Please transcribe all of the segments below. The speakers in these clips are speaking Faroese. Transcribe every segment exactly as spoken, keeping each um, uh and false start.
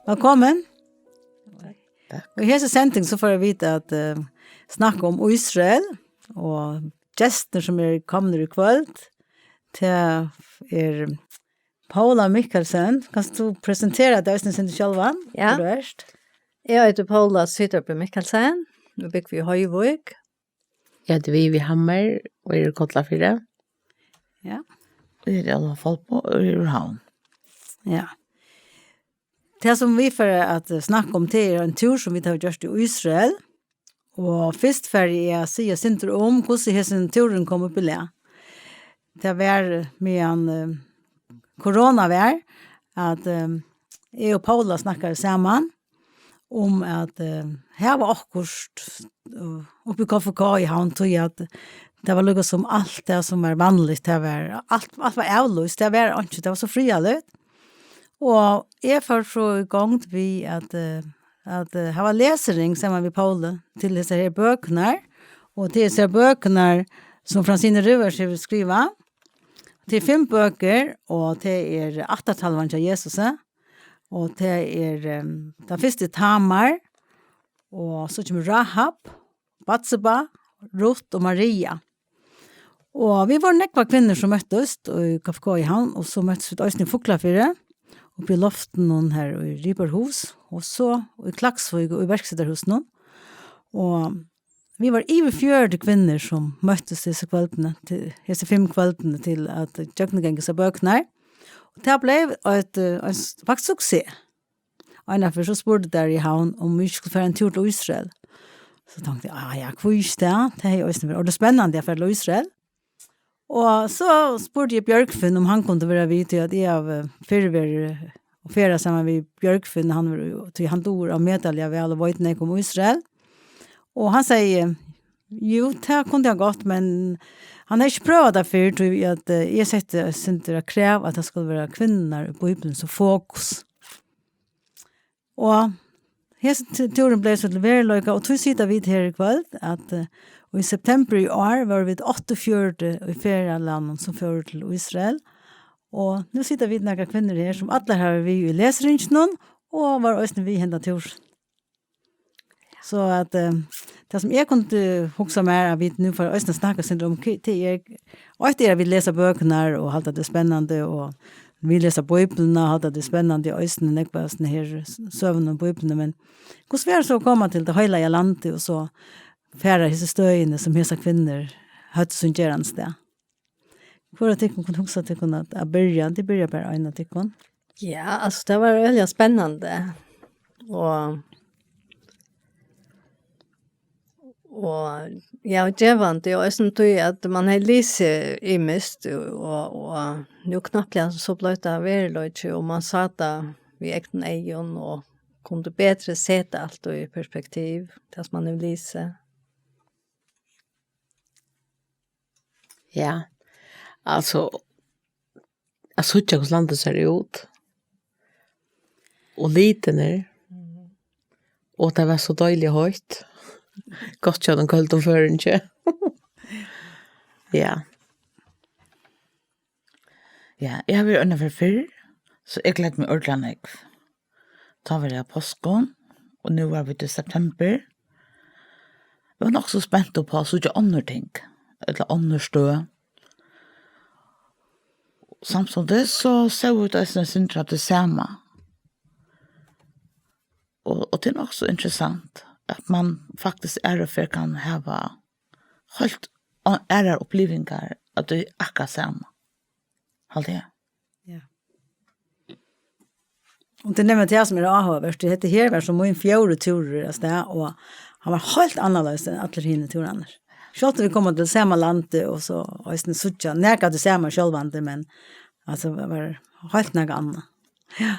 Velkomin. Takk. Og í hesi sending, so fáa vit at, eh, snakka um Ísrael, og gestirnir, sum eru komnir í kvøld, tað er Paula Mikkelsen. Kanst tú presentera teg eisini sindur sjálvan? Ja. Hvør tú ert? Eg eiti Paula Syderby Mikkelsen. Eg búgvi í Hoyvík. Eg eiti Vivi Hammer og eri úr Kollafirði. Ja. Og eg eri Alma Falbo og eri úr Havn. Ja. Tað, sum vit fara at, eh, snakka um, tað er ein túr, sum vit hava gjørt í Ísrael. Og fyrst fari eg at siga sindur um, hvussu hesin túrurin kom upp í lag. Tað var, eh, meðan, eh, korona var, at, eh, eg og Paula snakkaðu saman um at, eh, hava okkurt, eh, uppi í K F K í Havn, tí at tað var líka sum alt tað sum var vanligt, tað var, alt, alt var avlýst, tað var einki, tað var so friðarligt. Og eg fór so í gongd við at, eh, at, eh, hava lesering saman við Paula til hesar her bøkurnar, og til hesar bøkurnar sum Fransine Rivers hevur skrivað. Tað er fimm bøkur, og tað er ættartalvan hjá Jesusi, og tað er, ehm, tann fyrsti Tamar, og so kemur Rahab, Batseba, Ruth og Maria. Og vit vóru nógvar kvinnur, sum møttust í K F K í Havn, og so møttust vit eisini í Fuglafirði, uppi í loftinum her í Riberhús, og so í Klaksvík og í Verksetarhúsinum. Og vit vóru yvir fjøruti kvinnur, sum møttust hesi kvøldini, til, hesi fimm kvøldini, til at gjøgnumganga hesar bøkurnar. Og tað bleiv eitt, eh, ein s-, faktiskt suksess. Einaferð so spurdu teir í Havn, um vit ikki skuldu fara ein túr til Ísrael. So tonkti eg, ah, ja, hví ikki tað? Tað hevði eisini verið orðið spennandi at fara til Ísrael. Og so spurdi eg Bjørgfinn, um hann kundi vera við, tí at eg havi fyrr verið og ferðast saman við Bjørgfinn, hann var, tí hann dugir ómetaliga væl og veit nógv um Ísrael. Og hann segði, jú, tað kundi hann gott, men hann hevði ikki prøvað tað fyrr, tí at, eh, eg setti eitt sindur av krav, at tað skuldi vera kvinnurnar í Bíbliuni sum fokus. Og hesin t-, túrurin bleiv so til veruleika, og tí sita vit her í kvøld, at, eh, í september í ár vóru vit áttaogfjøruti í ferðalagnum, sum fóru til Ísrael. Og nú sita vit nakrar kvinnur her, sum allar hava verið við í lesiringinum, og vóru eisini við henda túr. So at, eh, tað, sum eg kundi hugsa mær, at vit nú fara eisini at snakka sindur um, ki-, tað er, eitt er, at vit lesa bøkurnar og halda, tað er spennandi, og vit lesa Bíbliuna og halda, tað er spennandi, og eisini nógv av sånne her s-, søgum um Bíbliuna, men hvussu var so at koma til tað heilaga landið og so fara hesi støðini, sum hesar kvinnur høvdu sín gerandisstað? Hvør av tykkum kundi hugsa tykkum at, at byrja? Tit byrja bara, ein av tykkum. Ja, altso, tað var veldig spennandi. Og, og, ja, og gevandi, og eisini tí at man hevði lisið ymiskt, og, og nú knappliga so bleiv tað veruleiki, og man sá tað við egnum eygum, og kundi betri seta alt í perspektiv, tað sum man hevur lisið. Ja, altso, at síggja, hvussu landið sær út, og litirnir, og tað var so deiliga heitt. Gott hjá teimum køldum føroyingi. Ja. Ja, eg havi verið eina ferð fyrr, so eg gleði meg ordiliga nógv. Tá var eg á páskum, og nú var vit í september. Eg var nokk so spent upp á at síggja onnur ting, ella onnur støð. Samstundis so sóu vit eisini eitt sindur av tí sama. Og, og tað er nokk so interessant, at man faktiskt aðru ferð kann hava heilt a-, aðrar upplivingar av tí akkurát sama, haldi eg. Ja. Og tað er nemliga tað, sum er áhugavert. Hetta her var so mín fjórði túrur avstað, og hann var heilt annarleiðis enn allir hinir túrarnir. Sjálvt um vit koma til sama landið, og so eisini síggja nakað av tí sama sjálvandi, men, altso, tað var heilt nakað annað. Ja.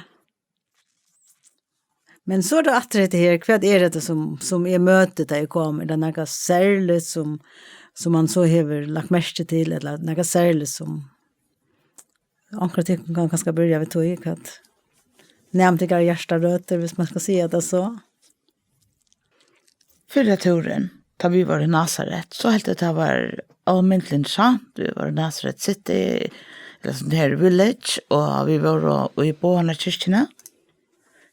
Men so er tað aftur hetta her, hvat er hetta sum, sum eg møti, tá eg komi? Er tað nakað serligt sum, sum man so hevur lagt merki til, ella nakað serligt sum, onkur av tykkum kann kanska byrja við tí, hvat nam tykkara hjartarøtur, hvis man skal siga tað so? Fyrra túrin, tá vit vóru í Nasaret, so helt eg, tað var almindiliga interessant. Vit vóru í Nasaret City, ella sånn her Village, og vit vóru í Boganarkirkjuni.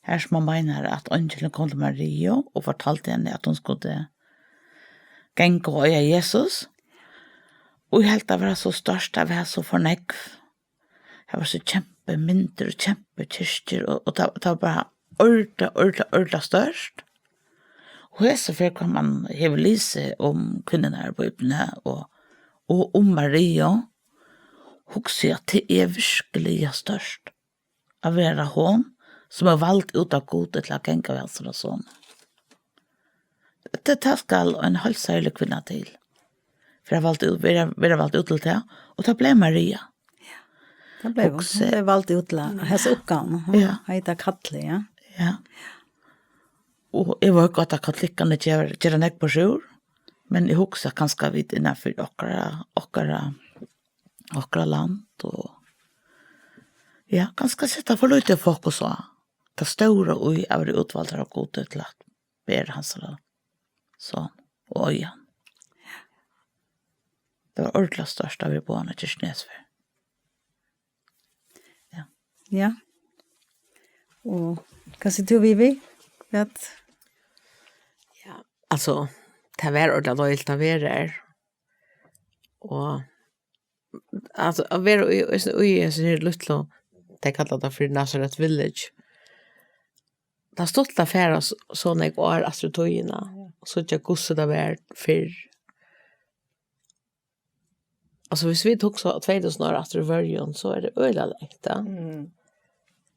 Har sum hann meinar, at eingilin kom til Mariu og fortaldi henni, at hon skuldi ganga og eiga Jesus. Og eg helt, at var so stórt, at var so for nógv. Har var so kjempemyndir og kjempekirkjur, og, og tað, tað var bara ordiliga, ordiliga, ordiliga stórt. Og hesa ferð kom hann, hevur lisið um kvinnurnar í Bíbliuni og, og um Mariu, hugsi eg, at tað er virkiliga stórt at vera hon, sum er vald út av Gudi til at ganga við hansara son. Tað, tað skal ein heilt serlig kvinna til, fyri at vald út, vera, vera vald út til tað, og tað bleiv Maria. Tað bleiv hon. Hugsi. Hon bleiv vald út til at hesa uppgávuna. Hon Ja. hevði tað kallið, ja. Ja. Og eg veit gott, at katolikkar gera, gera nógv burturúr, men eg hugsi, at kanska vit innanfyri okkara, okkara, okkara land og, ja, kanska seta for lítið fokus á tað stóra í at vera útvaldur av Gudi til at bera hansara son og eiga hann. Tað var ordiliga stórt at vera boðin á Kirkjunes fyrr. Ja. Ja. Og hvat sigur tú, Vivi? Hvat? Ja, altso, tað var ordiliga deiligt at vera her. Og, altso, at vera í, í, í hesi her lítlu, tey kalla tað fyri Nazareth Village. Tað er stuttligt at fara so, so nógv ár aftur í tíðina, og síggja, hvussu tað var fyrr. Altso, hvis vit hugsa tvey túsund ár aftur í Føroyum, so er tað øgiliga langt, ja. Mm.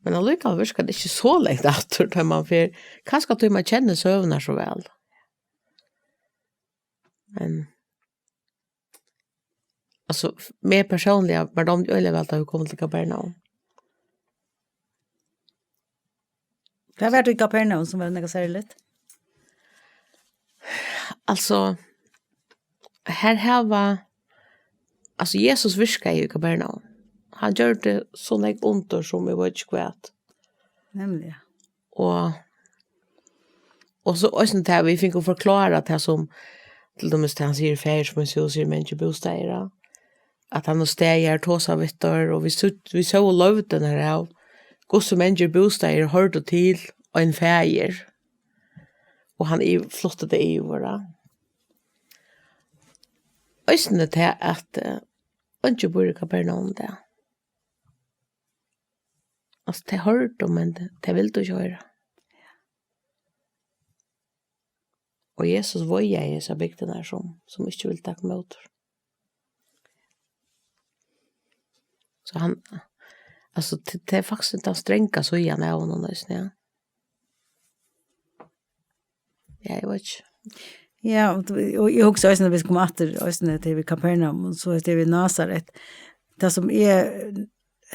Men allíkavæl virkar tað ikki so langt aftur, tá man fer, kanska tí man kennir søgurnar so væl. Men, altso, f-, mær persónliga var dámt øgiliga væl, tá vit komu til Kapernaum. Hvat var tað í Kapernaum, sum var nakað serligt? Altso, her hava, altso, Jesus virkaði í Kapernaum. Hann gjørdi so nógv undur, sum eg veit ikki hvat. Nemliga. Og, og so eisini tað, vit fingu forklárað tað, sum til dømis tað, hann sigur, "Faðir míns hús eru mangir bústaðir", ja. At hann nú staðið her og tosað við teir, og vit síggj-, vit sóu leivdirnar av, hvussu mangir bústaðir hoyrdu til ein faðir, og hann yv-, flutti tað yvir, ja. Eisini tað, at, eh, eingin býr í Kapernaum í dag. Altso, tey hoyrdu, men tey, tey vildu ikki hoyra. Og Jesus veiaði hesar bygdirnar, sum, sum ikki vildu taka ímóti. So hann, altso, t-, tað er faktiskt tann stranga síðan av honum eisini, ja. Ja, eg veit ikki. Ja, og, og eg hugsi eisini, at vit koma aftur eisini til við Kapernaum, og so er tað við Nasaret. Tað sum eg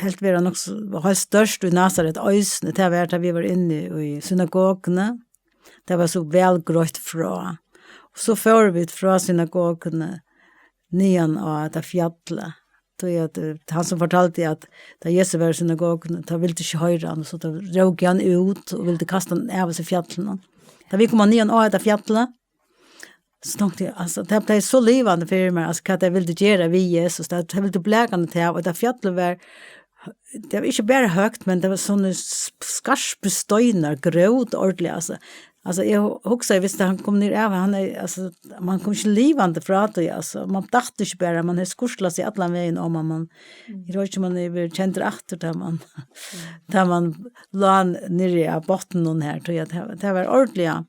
helt vera nokk so, var heilt størst í Nasaret eisini, tað var, tá vit vóru inni í synagoguni. Tað var so væl greitt frá. Og so fóru vit frá synagoguni niðan á hetta fjallið. Tí at, eh, hann sum fortaldi, at tá Jesus var í synagoguni, tá vildu ikki hoyra hann, og so tá rókaði hann út og vildi kasta hann av hesi fjallini. Tá vit koma niðan á hetta fjallið, so tonkti eg, altso, tað bleiv so livandi fyri mær, altso, hvat tey vildu gera við Jesus, tað, tey vildu blaka hann av, og tað fjallið var, tað var ikki bara høgt, men tað var sovorðnir s-, skarpir steinar, grót ordiliga, altso. Altso, eg hu-, hugsaði, viss hann kom niður av, hann er, altso, man kom ikki livandi frá tí, altso. Man datt ikki bara, man hevði skurslað seg allan vegin, og man, man, eg veit ikki, um man hevði verið kendur aftur, tá man, tá man lá niðri á botninum her, tí at tað, tað var ordiliga,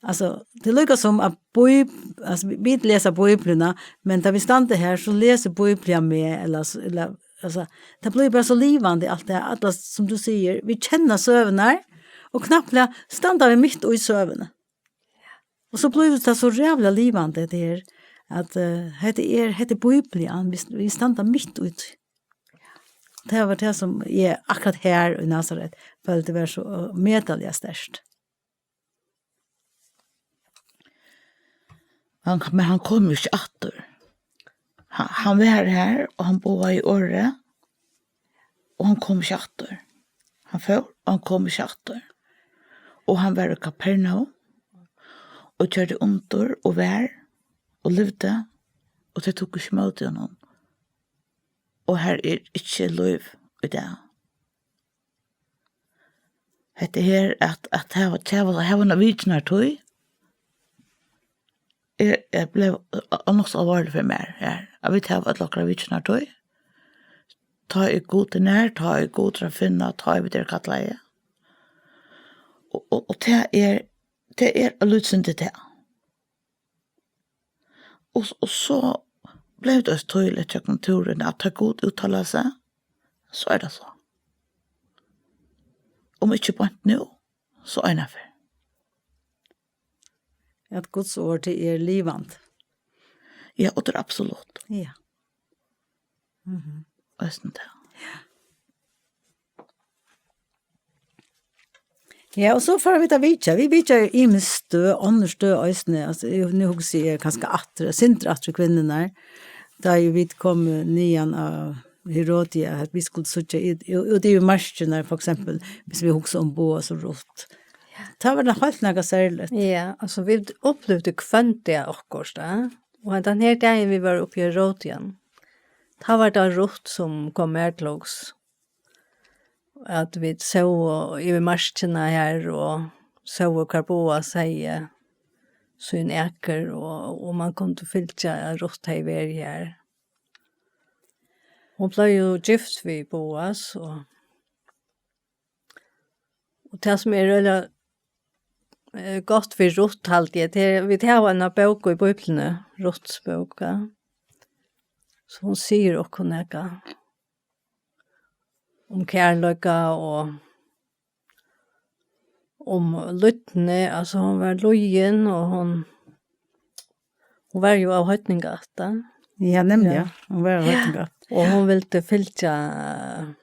altso, tað er líka sum at Bíb-, altso, vit, vit lesa Bíbliuna, men tá vit standa her, so lesur Bíblian meg, ella s-, ella, altso, tað blívur bara so livandi, alt tað, allar, sum tú sigur, vit kenna søgurnar, og knappliga standa vit mitt í søguni. Og so blívur tað so ræðuliga livandi, hetta her, at, eh, hetta er, hetta er Bíblian, vit, vit standa mitt í tí. Tað var tað, sum eg akkurát her í Nasaret føldi var so, eh, metaliga sterkt. Hann, men hann kom jo ikki aftur. Hann, hann var her, og hann boðaði orðið, og hann kom ikki aftur. Hann fór, og hann kom ikki aftur. Og hann var í Kapernaum, og gjørdi undur, og var, og livdi, og tey tóku ikki ímóti honum. Og har er ikki lív í dag. Hetta her, at, at hava, hava, hava eina vitjanartíð, er, er, bleiv, eh, nokk so alvorligt fyri mær, her. At vit hava øll okkara vitjanartíð. Tá er Gud er nær, tá er Gud er at finna, tá er vit eru kallaði. Og, og, og tað er, tað er eitt lítið sindur tað. Og, og so bleiv tað so týðiligt gjøgnum túrin, at tá Gud úttalar seg, so er tað so. Um ikki beint nú, so einaferð. At Guds orð, tað er livandi. Ja, og tað er absolutt. Ja. Mhm. Eisini tað. Ja, og so fara vit at vitja. Vit vitja jo ymisk støð, onnur støð eisini. Altso, eg, nú hugsi eg kanska aftur, sindur aftur kvinnurnar. Tá ið vit komu niðan á Herodia, at vit skuldu síggja í, í, út yvir markirnar, for eksempel, hvis vit hugsa um Boas og Ruth. Tá var tað heilt nakað serligt. Ja, altso, vit upplivdu hvønn dag okkurt, ja. Og hendan her dagin vit vóru uppi í Herodia, tá var tað Ruth, sum kom mær til hugs. At vit sóu yvir markina her og sóu, hvar Boas hevði sín akur, og, og man kundi fylgja, at Ruth hevði verið her. Hon bleiv jo gift við Boas, og, og tað sum er øgiliga, eh, gott við Ruth, haldi eg, tað er, vit hava eina bók í Bíbliuni, Ruths bók, ja. So hon sigur okkum nakað um kærleika og um lýdni, altso, hon var lýðin, og hon, hon var jo av heidningaætt, ja. Ja, nemliga. Hon var av heidningaætt. Og hon vildi fylgja, eh,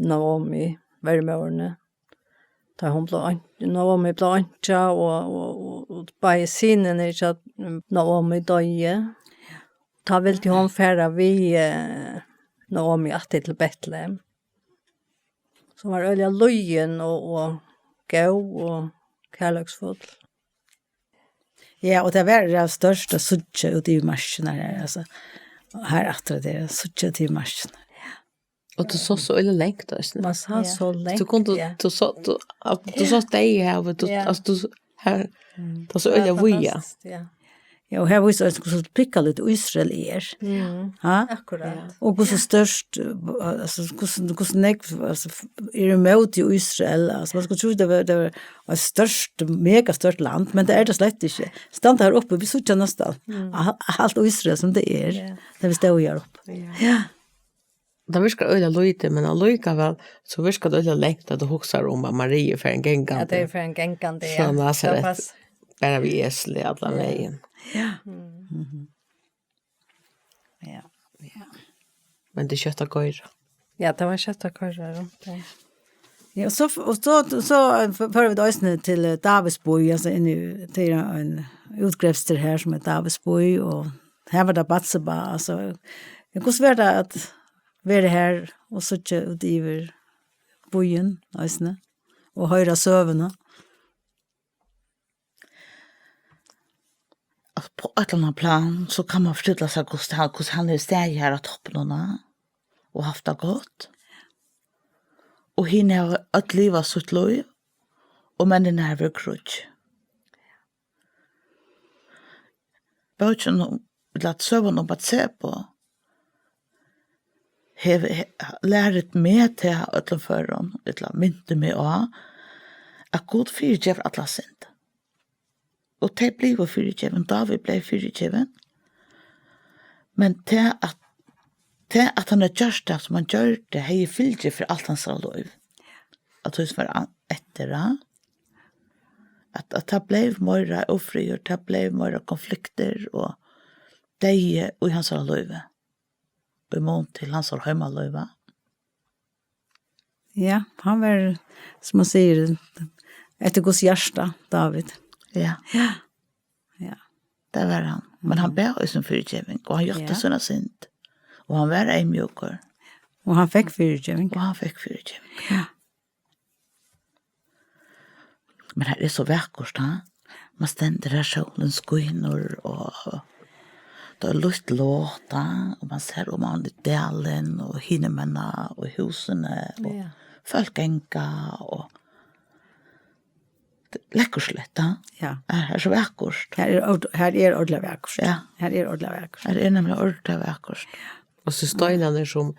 Naomi, vermóðrini. Tá hon bleiv ein-, Naomi bleiv einkja, og, og, og, og báðir synirnir hjá Naomi doyðu. Tá vildi hon fara við, eh, Naomi aftur til Betlehem. Sum var øgiliga lýðin og, og góð og kærleiksfull. Ja, og tað var, ja, stórt at síggja út yvir markirnar her, altso. Her aftur, tað er at síggja út yvir markirnar. Og tú sást so øgiliga langt, eisini. Man sá Ja. so langt. Tú kundi, Ja. tú sá, tú, at, tú sást Deyðahavið, tú, Ja. altso, tú, her, Mm. tað er so øgiliga víða. Fantastiskt, ja. Ja, og her vísir eisini, hvussu prikkaligt Ísrael er. Mm. Ha? Akkurát. Og hvussu stórt, eh, altso, hvussu, hvussu nógv, altso, f-, er ímóti Ísrael, altso, man skuldi trúð, tað var, tað var eitt stórt, mega stórt land, men tað er tað slett ikki. Standa her uppi, vit síggja næstan Mm. a-, alt Ísrael sum tað er, Ja. tá vit stóðu her uppi. Ja. Ja. Tað virkar øgiliga lítið, men allíkavæl, so virkar tað øgiliga langt, at tú hugsar um, at Maria fer ein Ja, gangandi tað er for ein gangandi, frá ja. Nasaret, Tað pass-, bara við esli allan Ja. vegin. Ja. Mm. Mhm. Ja. Men tað er skjótt at koyra. Ja, tað var skjótt at koyra rundt, ja. Ja, og so, og so, so f-, fóru vit eisini til, eh, Davids bý, altso inn í, til ein útgrevstur her, sum er Davids bý, og her var tað Batseba, altso, ja, hvussu var tað at vera her og síggja út yvir býin, eisini, og hoyra søguna? At på eitt ella annað plan, so kann man forstilla seg, hvussu hann, hvussu hann hevur staðið her á toppinum, og havt tað gott. Og hini hava øll livað sítt lív, og menninir hava verið kríggj. Bókin um, ella søgan um Batseba, hevur, he-, lært meg til øllum førum, ella minti meg á, at Gud fyrigevur alla synd. Og tey blivu fyrigivin, Dávid bleiv fyrigivin. Men tað at, tað at hann hevði gjørt tað, sum hann gjørdi, hevði fylgi fyri alt hansara lív. At tað sum var an-, eftir, ja. At, at tað bleiv meira ófriður, tað bleiv meira konfliktir og deyði í hansara lívi. Í mun til hansara heimalívi. Ja, hann var, sum man sigur, eftir Guds hjarta, Dávid. Ja, Ja. Ja. tað var hann. Men hann bað eisini um fyrigeving, og hann játti Ja. sína synd. Og hann var eyðmjúkur, Og hann fekk fyrigeving. og hann fekk fyrigeving. Ja. Men her er so vakurt, ha? Man stendur her, sólin skínur, og tað er lýtt lota, og man sær oman í dalin, og hini menna, og húsini, og Ja. fólk ganga, og lekkursligt, ja. Ja. Ja, her er so vakurt. Her er ord-, her er ordiliga vakurt. Ja. Her er ordiliga vakurt. Her er nemliga ordiliga vakurt. Og so steinarnir sum,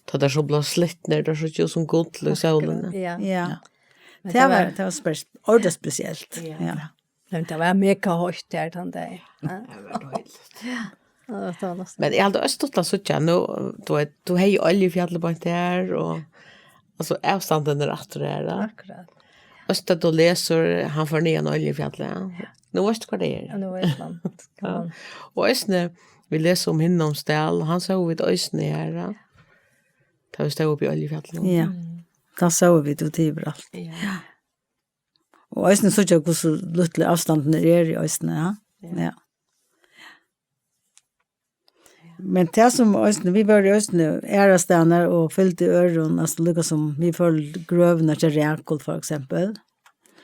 tá teir so blíva slitnir, teir síggja út sum gull í sólini. Ja. Ja. Ja. Men tað tað var, var tað var spes-, ordiliga spesielt. Ja. Ja. Men tað var mega heitt her tann dag. Ja. Tað var deiligt. Ja, tað var næstan. Men eg haldi eisini stuttligt at síggja, nú, tú veit, tú hevði Oljufjallið beint her, og, altso, avstandin er aftur her, ja. Akkurát. Eisini, tá tú lesur, hann fór niðan á Oljufjallið, ja. Nú veitst tú hvar tað er. Ja, nú veit man. Ja. Og eisini, vit lesa um Hinnomsdal, hann sóu vit eisini her, ja. Tá vit stóðu uppi í Oljufjallinum. Ja. Mm. Tá sóu vit út yvir alt. Ja. Ja. Og eisini síggja, hvussu lítlir avstandarnir eru í eisini, ja. Ja. Ja. Men tað sum eisini, vit vóru eisini aðrastaðni og fylgdu øðrum, altso, líka sum vit føldu grøvina hjá Rakul, for eksempel.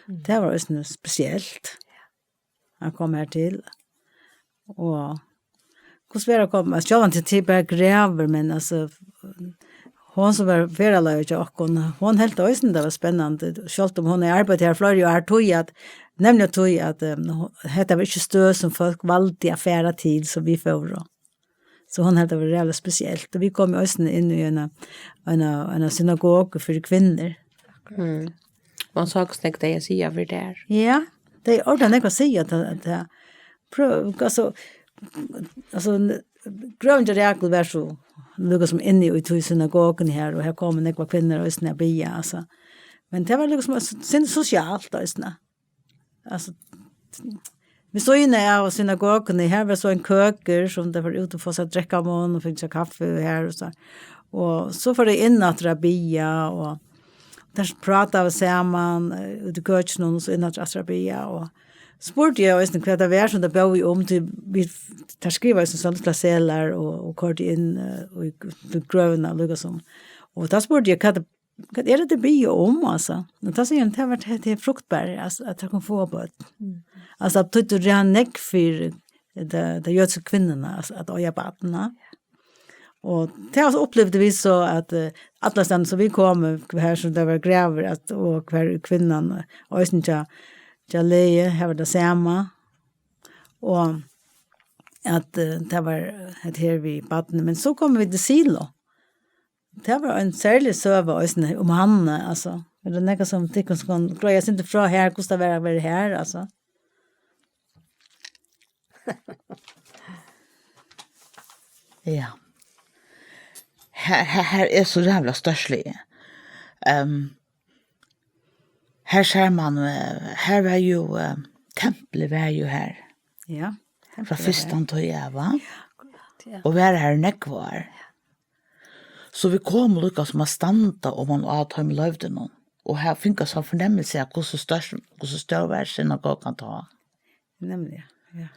Mm. Tað var eisini spesielt at koma her til. Og hvussu var at koma? Altso, sjálvandi tað bara gravur, men, altso, hon sum var ferðaleiðari hjá okkum, hon helt eisini, tað var spennandi, sjálvt um hon hevði arbeitt her fleiri ár, tí at, nemliga tí at, eh, hetta var ikki støð sum fólk valdu at fara til, sum vit fóru. So hon helt, tað var ræðuliga spesielt. Og vit komu eisini inn í eina, eina, eina synagogu fyri kvinnur. Mm. Man sá, hvussu nógv tey siga fyri tær. Ja, tey orda nógv at siga, at, at, at prøv-, altso, altso, n-, grøvin hjá Rakul var so, líka sum inni í tí synagoguni her, og her komu nógvar kvinnur eisini at biðja, altso. Men tað var líka sum eitt sindur sosialt eisini. Altso, við síðuna av synagoguni, her var so ein køkur, sum tey fóru út og fáa sær at drekka av honum, og fingu sær kaffi her og so. Og so fóru tey inn aftur at biðja, og tey prátaðu saman, eh, úti í køkinum, og so inn aftur, aftur at biðja, og spurdi eg eisini, hvat tað var, sum tey bóðu um, tí vit, tey skrivaðu eisini so lítlar seðlar og, og koyrdu inn, eh, í, í grøvina, líka sum. Og tá spurdi eg, hvat Hvat er tað, tey biðja um, altso? Men tá sigur hon, tað var tað, tað er fruktbart, altso, at tey kunnu fáa børn. Mm. Altso, at tað rann nógv fyri, tær, tær jødisku kvinnurnar, altso, at eiga barn, ja. Og tað altso upplivdu vit so, at, eh, allastaðni sum vit komu, her sum tað var gravur, at, og her kvinnan, eh, eisini hjá, hjá Leu, her var tað sama. Og at, eh, tað var, at her við barnið, men so komu vit til Silo. Tað var ein serlig søga eisini um Hannu, altso. Er tað nakað sum tykkum sum kann greiða eitt sindur frá her, hvussu tað var at vera her, altso? Ja. Her, her, her er so ræðuliga stórsligið. Ehm, her sær man, eh, her var jú, eh, templið var jú her. Ja, frá templið var fyrstu tíð av, va? Ja, akkurát, ja. Og var her nógv ár. So vit komu líka sum at standa oman á teimum leivdunum, og her fingu so fornemmilsi av, hvussu stór, hvussu stór var synagogan tá. Nemliga, ja.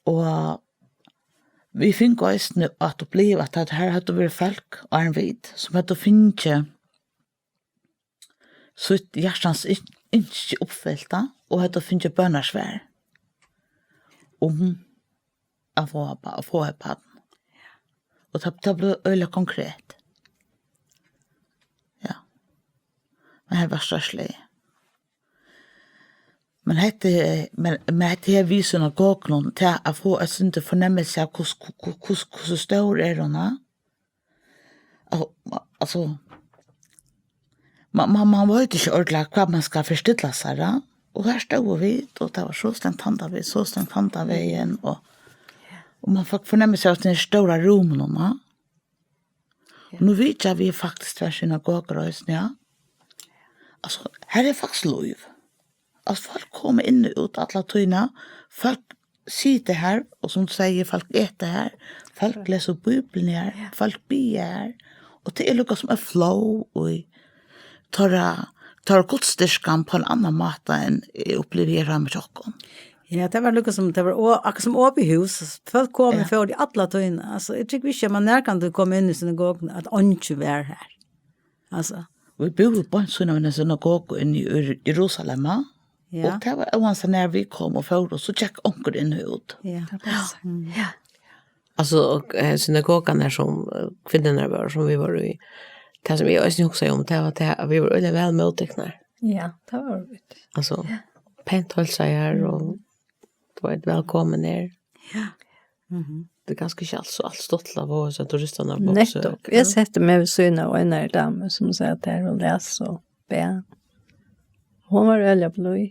Og vit fingu eisini at uppliva, at her høvdu verið fólk, áðrenn vit, sum høvdu fingið sítt hjartans yn-, ynski uppfylta, og høvdu fingið bønarsvar um at fáa ba-, at fáa eitt barn. Og tað, tað bleiv øgiliga konkret. Ja. Men her var stórsligið. Men hetta, men, men hetta her við synagogunum, tað at fáa eitt sindur fornemmilsi av, hvus-, hvus-, hvus-, hvussu stór er hon, ha? Al-, altso, man, man, man veit ikki ordiliga, hvat man skal fyristilla sær, ja. Og her stóðu vit, og tað var so strangt handan vegin, so strangt handan vegin, og, og man fekk fornemmilsi av tí stóra rúminum, ja. Og nú vitja vit faktiskt tvær synagogur eisini, ja. Altso, her er faktiskt lív. At fólk koma inn og út alla tíðina. Fólk sita her, og sum tú sigur, fólk eta her. Fólk lesa Bíbliuna her. Ja. Fólk biðja her. Og tað er líka sum ein flow í teirra, teirra gudsdýrkan á ein annan máta enn eg upplivi her heima hjá okkum. Ja, tað var líka sum, tað var o-, akkurát sum opið hús. Fólk komu og fóru alla tíðina. Altso, eg trúgvi ikki, at man nakrantíð kom inn í synagoguna, at eingin var her. Altso. Vit búðu beint síðuna av eini synagogu inni í Jer-, Jerusalem, ja. Ja. Og tað var, óansæð nær vit komu og fóru, so gekk onkur inn og út. Ja. Tað passar. Mm. Ja. Altso, og, eh, synagogan her sum, eh, kvinnurnar vóru, sum vit vóru í, tað sum eg eisini hugsaði um, tað var tað, at vit vóru øgiliga væl móttiknar. Ja, tað vóru vit. Altso, ja. Pent heilsa her, og du veit, velkomin her. Ja. Mhm. Det er kanskje ikke alt så alt stuttligt at få seg turisterna på besøk. Nettopp. Jeg setter meg ved siden av en av dame, som sitter her og leser og ber. Hun var øyelig blød.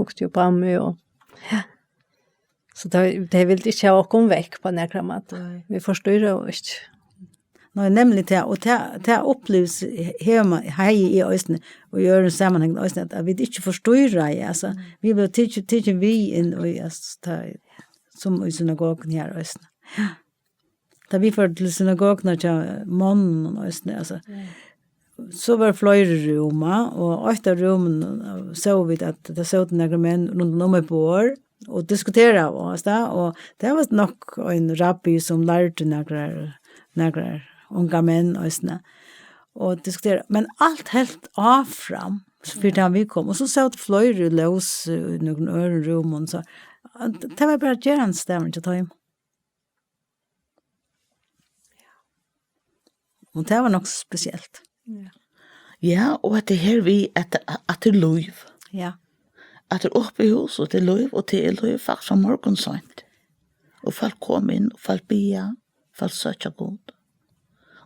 Hukte jo på meg, og ja. Så det, det vil ikke ha å komme vekk på nærmere måte. Nei. Vi forstyrrer jo ikke. Nei, nemlig det, og det, det oppleves hjemme, her i Østen, og i øvrigt sammenheng i Østen, at, at vi ikke forstyrrer, ja, altså, vi blir tidlig, tidlig vi inn, og altså, ta, som i synagogen her i Østen. Ja. Da vi førte til synagogen til måneden, og Østen, altså, så var det flere rum, og et av rummene, så vi at det satt noen menn rundt om et bord, og diskutera og sånn, og det var nok en rabbi som lærte noen, noen unge menn og sånn, og diskutera, men alt helt avfram, så før han vi kom, og så satt det flere løs i noen øren rum, og så, det var bare gjerne stemmen til time. Og det var nok spesielt. Ja. Ja, og at det her vi, at, at det er liv. Ja. At det er oppe i hus, og det er liv, og det er liv faktisk om morgenen sånt. Og folk kom inn, og folk bia, folk søkja god.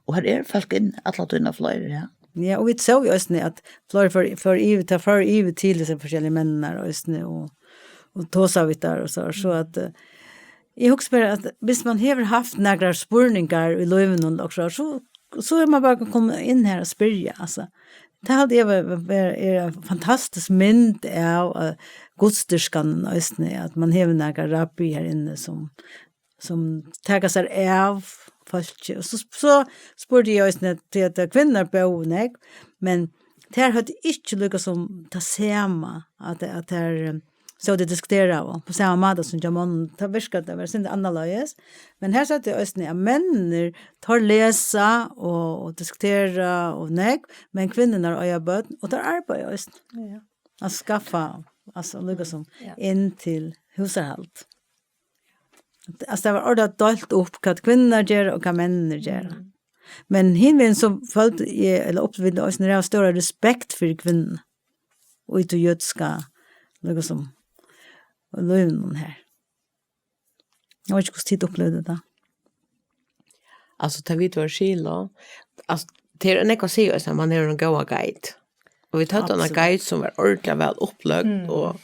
Og her er folk inn, alle døgn og flere, ja. Ja, og vi så jo også at flere for, for iver, ta for iver til disse forskjellige mennene, og, og, og tåsa vidt der, og så, så at, eh, jeg husker bare at hvis man har haft noen spurningar i livet noen, og så, så, så er man bare kommet inn her og spørre, altså. Det hadde jeg vært, vært, er en fantastisk mynd av, eh, godsdyrkan, og sånn, at man har noen rabbi her inne som, som tar seg av folk. Og så, så spurte jeg også til at kvinner bor, men der hadde ikke lykkes som det samme, at, at der, eh, så det diskuterer og på samme måte som Jamon, det virker det var sin annerledes. Men her satt det også at mennene tar lese og, og diskutere og nek, men kvinnerne har øye bøtt, og der arbeider også. Ja. At skaffe, altså, lykkes som ja. Inn til husarhald. Altså, det var ordet delt opp hva kvinner gjør og hva mennene gjør. Mm. Men hin vegin så følte jeg, eller opplevde også, når jeg har større respekt for kvinnen, og i det jødiske, liksom, og løven her. Jeg vet ikke hvordan tid opplevde det. Altså, til vi var Kilo, altså, til en ekka sier, at man er en god guide. Og vi tatt en guide som var ordentlig vel oppløgd, mm. Og,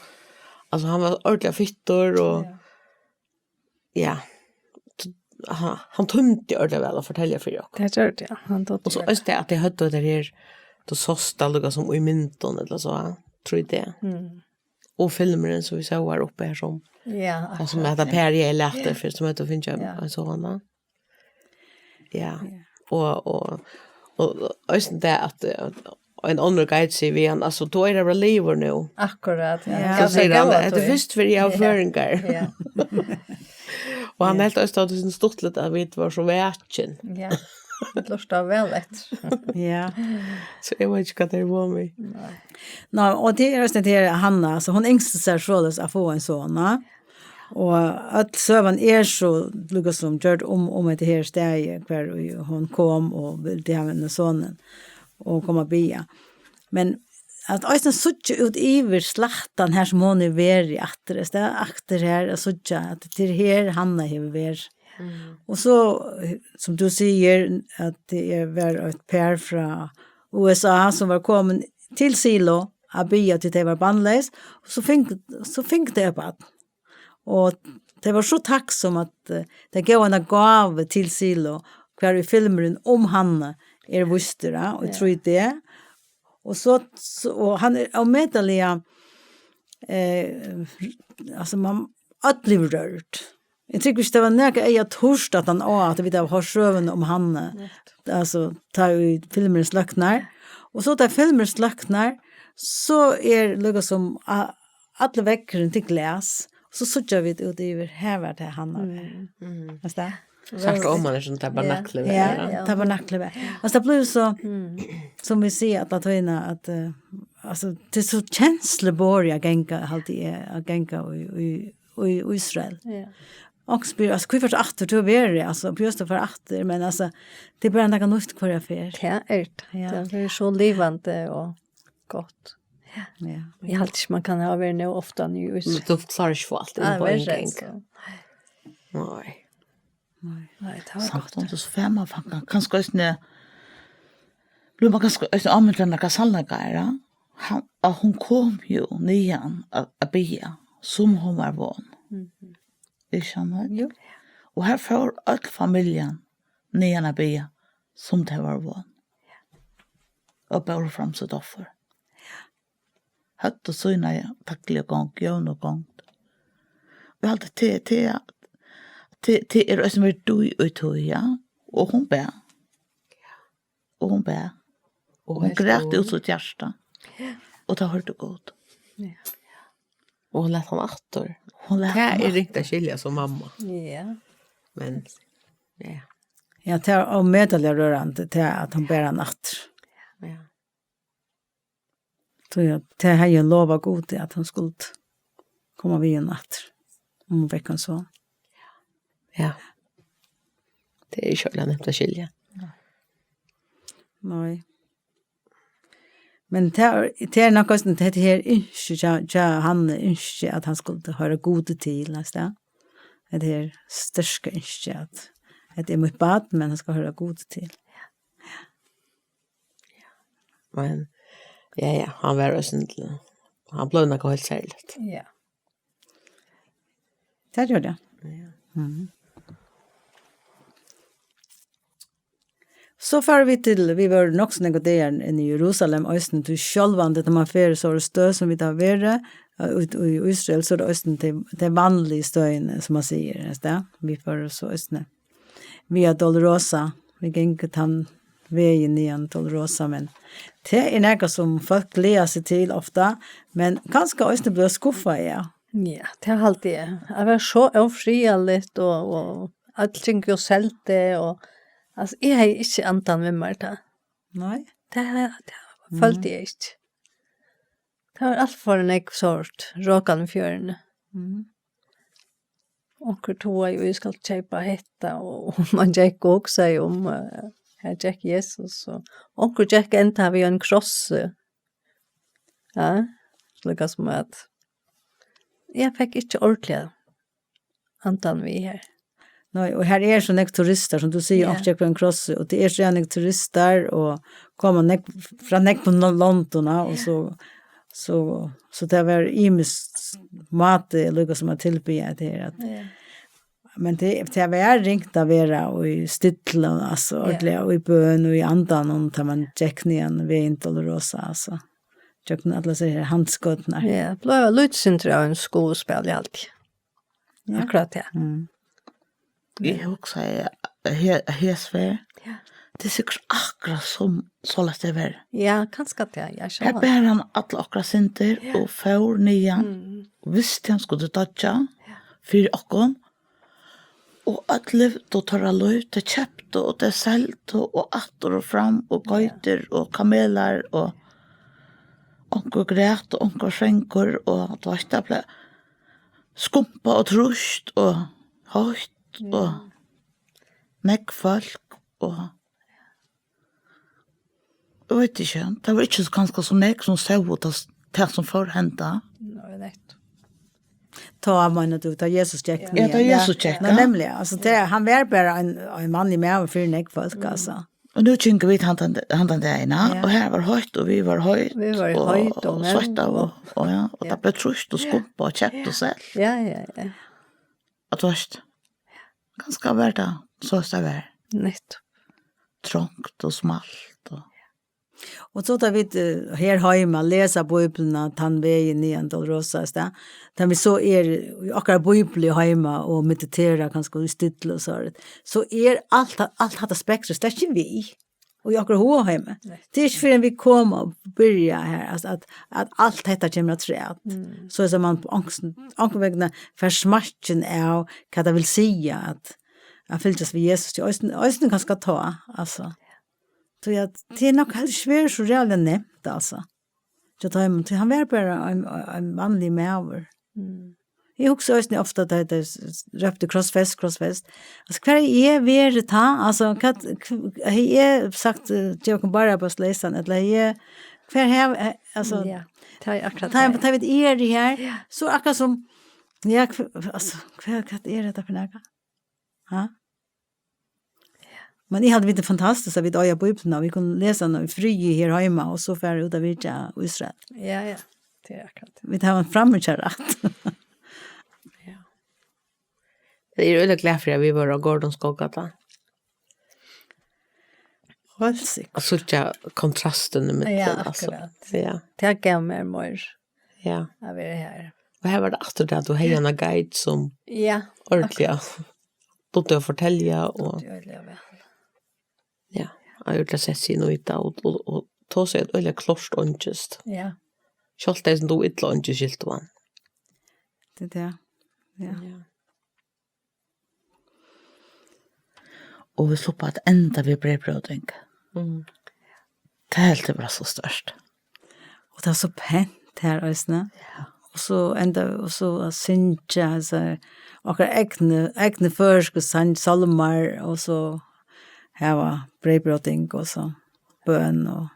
altså, han var ordentlig fittor, og, ja. Ja. Han, han tømte ordentlig vel å fortelle for dere. Det gjør det, ja. Han tømte. Og så ønsker jeg at jeg hørte det her, du sås det lukket som i mynten, eller så, tror jeg det. Mm. Og filmeren som vi så var oppe her som, ja, og som heter Per, jeg lærte for, som heter Finn Kjøm, ja. Og så han da. Ja. Ja. Og, og, og, og ønsker det at, at og en annen guide sier vi han, altså, du er over livet nå. Akkurat, ja. Ja, så sier han, det er først for jeg har føringer. Ja. Og han helt også at det synes stort litt at vi var så vætjen. Ja, det lurte vel etter. Ja. Så jeg vet ikke hva det var med. Nei. Nå, og det er også det her, Hanna, altså, hun yngste seg så løs å få en sånn, ja. Og at søvan er så, liksom, gjort om, om et her sted, hvor hun kom og ville ha en sånn, og komme og be. Men at øyne suttje ut iver slattan her som hun er ved i atter, det er akter her, og suttje at det er her han er ved. Mm. Og så, som du sier, at det er var et par fra U S A som var kommet til Silo, og be at det var bannløs, og så fikk, så fikk det opp at. Og det var så takksom at, eh, det gav en gave til Silo, hver i filmeren om han er vuster, ja, og jeg tror det. Og så, så, og han er, og medelig, eh, altså, man, alt blir rørt. Jeg tror ikke det var noe jeg tørst at han, å, at vi da har søvn om han, eh, altså, ta ut filmeren sløkner. Og så da filmeren sløkner, så er det liksom, ah, alle vekkene til glas. Så sitter vi ut i her, hva det han har. Mm. Mm. Hva er det? Sagt om han er sånn tabernakle. Ja, ja, ja, tabernakle. Altså, det blir jo så, mm, som vi sier, at Latina, at, eh, altså, det er så kjenselig bor jeg genka, alltid er, at genka i, i, i Israel. Ja. Og spyr, altså, hva er det atter til å være? Altså, på just det for atter, men altså, det er bare noe nytt hva jeg fer. Det er det. Ja. Det er så livende og godt. Ja. Eg haldi ikki, man kann hava verið nóg ofta í Ísrael. Men tú klárar ikki at fáa alt inn á ein gang. Nei. Nei, tað var gott. Samstundis fær man faktiskt, kanska eisini, blívur man kanska eisini ámintur um nakrar sannleikar, ja? Hann, at hon kom jú niðan at, at biðja, sum hon var von. Mhm. Ikki sant? Jú. Og har fór øll familjan niðan at biðja, sum tey vóru von. Og bóru fram sítt offur. Høvdu sína dagligu gongd, jøvnu gongd. Og eg haldi, tað, tað, tað, tað er eisini verið dýr í tí, ja. Og hon bað. Og hon bað. Og hon græt út sítt hjarta. Og tað hoyrdi Gud. Ja. Og hon læt hann aftur. Hon læt hann aftur. Tað er ringt at skilja sum mamma. Ja. Men, ja. Ja, tað er ómetaliga rørandi, tað at hon ber hann aftur. Ja. So ja, tað hevði hon lovað Gudi, at hon skuldi koma við honum aftur, um hon fekk ein son. Ja. Tað er ikki øgiliga nemt at skilja. Nei. Men tað er, tað er nokk eisini, tað her ynski, ja, ja, hann ynski, at hann skuldi hoyra Gudi til, veitst tú? Tað her sterka ynski, at, at tað er mítt barn, men hann skal hoyra Gudi til. Men, ja, ja, hann var eisini til, hann bleiv nakað heilt serligt. Ja. Tað gjørdi hann. Ja. Mhm. So fara vit til, vit vóru nokk so nógvar dagar inni í Jerusalem, eisini tí sjálvandi, tá man fer so er støð sum vit hava verið, eh, út í Ísrael, so er tað eisini tey, tey vanligu støðini, sum man sigur, veitst tú? Vit fóru so eisini Via Dolorosa, vit gingu tann vegin niðan Dolorosa, men tað er nakað sum fólk gleða seg til ofta, men kanska eisini blíva skuffað, ja. Ja, tað haldi eg. Tað var so ófriðarligt og, og altíð og seldi og, altso, eg hevði ikki andan við mær tá. Nei. Tað, tað føldi eg ikki. Tað var alt for nógv sort, rokandi í fjøruni. Mhm. Onkur togaði í, skal keypa hetta, og, og man gekk og hugsaði um, eh, her gekk Jesus, og onkur gekk enda við ein krossi. Ja, líka sum at eg fekk ikki ordiliga andan við her. Nei, og her er so nógv turistar, sum tú sigur, ja, onkur gekk við ein krossi, og tað er so nógv turistar, og koma nógv, frá nógvum lo-, londum, og so, so, so tað var ymiskt máti, líka sum at tilbiðja hetta her, at, ja, men tað, tað var ringt at vera í stilli, altso, ja, ordiliga í bøn og í andanum, tá man gekk niðan vegin Dolorosa, altso, gjøgnum allar hesar her handskøturnar. Ja, tað bleiv eitt lítið sindur av einum skuðspæli, haldi eg. Ja. Akkurát tað. Mm. Eg hugsaði, he-, hesvegin, ja, tað er sikkurt akkurát sum soleiðis tað var. Ja, kanska tað, ja, sjálvandi. Her bar hann allar okkara syndir, ja, og fór niðan, mm, visti hann skuldi doyggja, ja, fyri okkum. Og øll livdu teirra lív, tey keyptu og tey seldu og aftur og fram og, ja, geitur og kamelar og onkur græt og onkur svangur og, tú veitst, tað bleiv skumpað og trýst og heitt, ja, og nógv fólk og, eg veit ikki, tað var ikki kanska so nógv sum sóu tað, tað sum fór henda. Nei, nett. Tá, meinar tú, tá Jesus gekk niðan? Ja, tá Jesus gekk, ja, nemliga. Altso, tað, hann var bara ein, ein vanligur maður fyri nógv fólk, altso. Og nú gingu vit handan, handan dagin, ja, og her var heitt, og vit vóru heit, vit vóru heit og, og sveittaðu, og, og, ja, og, ja, tað bleiv trýst og skumpað og keypt og selt. Ja, ja, ja. At, tú veitst, kanska var tað so, tað var. Nett. Trongt og smalt og Og so tá vit, eh, her heima lesa Bíbliuna, tann vegin niðan Dolorosa, veitst tú, tá vit so eru í okkara bíbli heima og meditera kanska í stilli og so, so er alt, alt hatta spektrið slett ikki við í okkara hugaheimi. Nei. Tað er ikki fyrr enn vit koma og byrja her, altso, at, at alt hetta kemur afturat. Mm. So at man onk-, onkur vegna fær smakkin av hvat tað vil siga at, at fylgjast við Jesus, eisini, eisini kanska tá, altso. Tí at tað er nokk heldur ikki verið so ræðuliga nemt, altso. Hjá teimum, tí hann var bara ein, ein vanligur maður. Mm. Eg hugsi eisini ofta, tá tey s-, s-, róptu: "Krossfest, krossfest." Altso, hvar hevði eg verið tá? Altso, hvat, hv-, hevði eg sagt, eh, "Gev okkum Barabbas leysan", ella hevði eg, hvar hevði, eh, altso, ja, Tað er akkurát tað. Tað, tað vit eru her, ja, so akkurát sum, ja, hva, altso, hva, hvat er hetta fyri nakað? Ha? Men eg haldi, vit er fantastiskt, at vit eiga Bíbliuna, og vit kunnu lesa hana í friði her heima, og so fara út at vitja Ísrael. Ja, ja. Tað er akkurát. Vit hava ein framíhjárætt. Ja. Eg eri øgiliga glað fyri, at vit vóru á Gordons Golgata. Heilt sikkurt. At síggja kontrastin í millum, ja, altso. Akkurát. Ja. Tað gav mær meir, ja, at vera her. Og her var tað aftur tað, at tú hevði eina guide sum, ja, ordiliga, akkurát, dugdi at fortelja og, dugdi ordiliga væl. Ja, hann hevur sett seg inn í tað og, og, og tosað eitt øgiliga klárt eingilskt. Ja. Sjálvt tey sum dugdu illa eingilskt skiltu hann. Tað er tað. Ja. Ja. Og vit sluppu at enda við breyðbróting. Mm. Tað helt eg var so stórt. Og tað var so pent her eisini. Ja. Og so enda, og so at syngja, altso, okkara egnu, egnu føroysku sang, sálmar, og so hava breyðbróting, og so bøn, og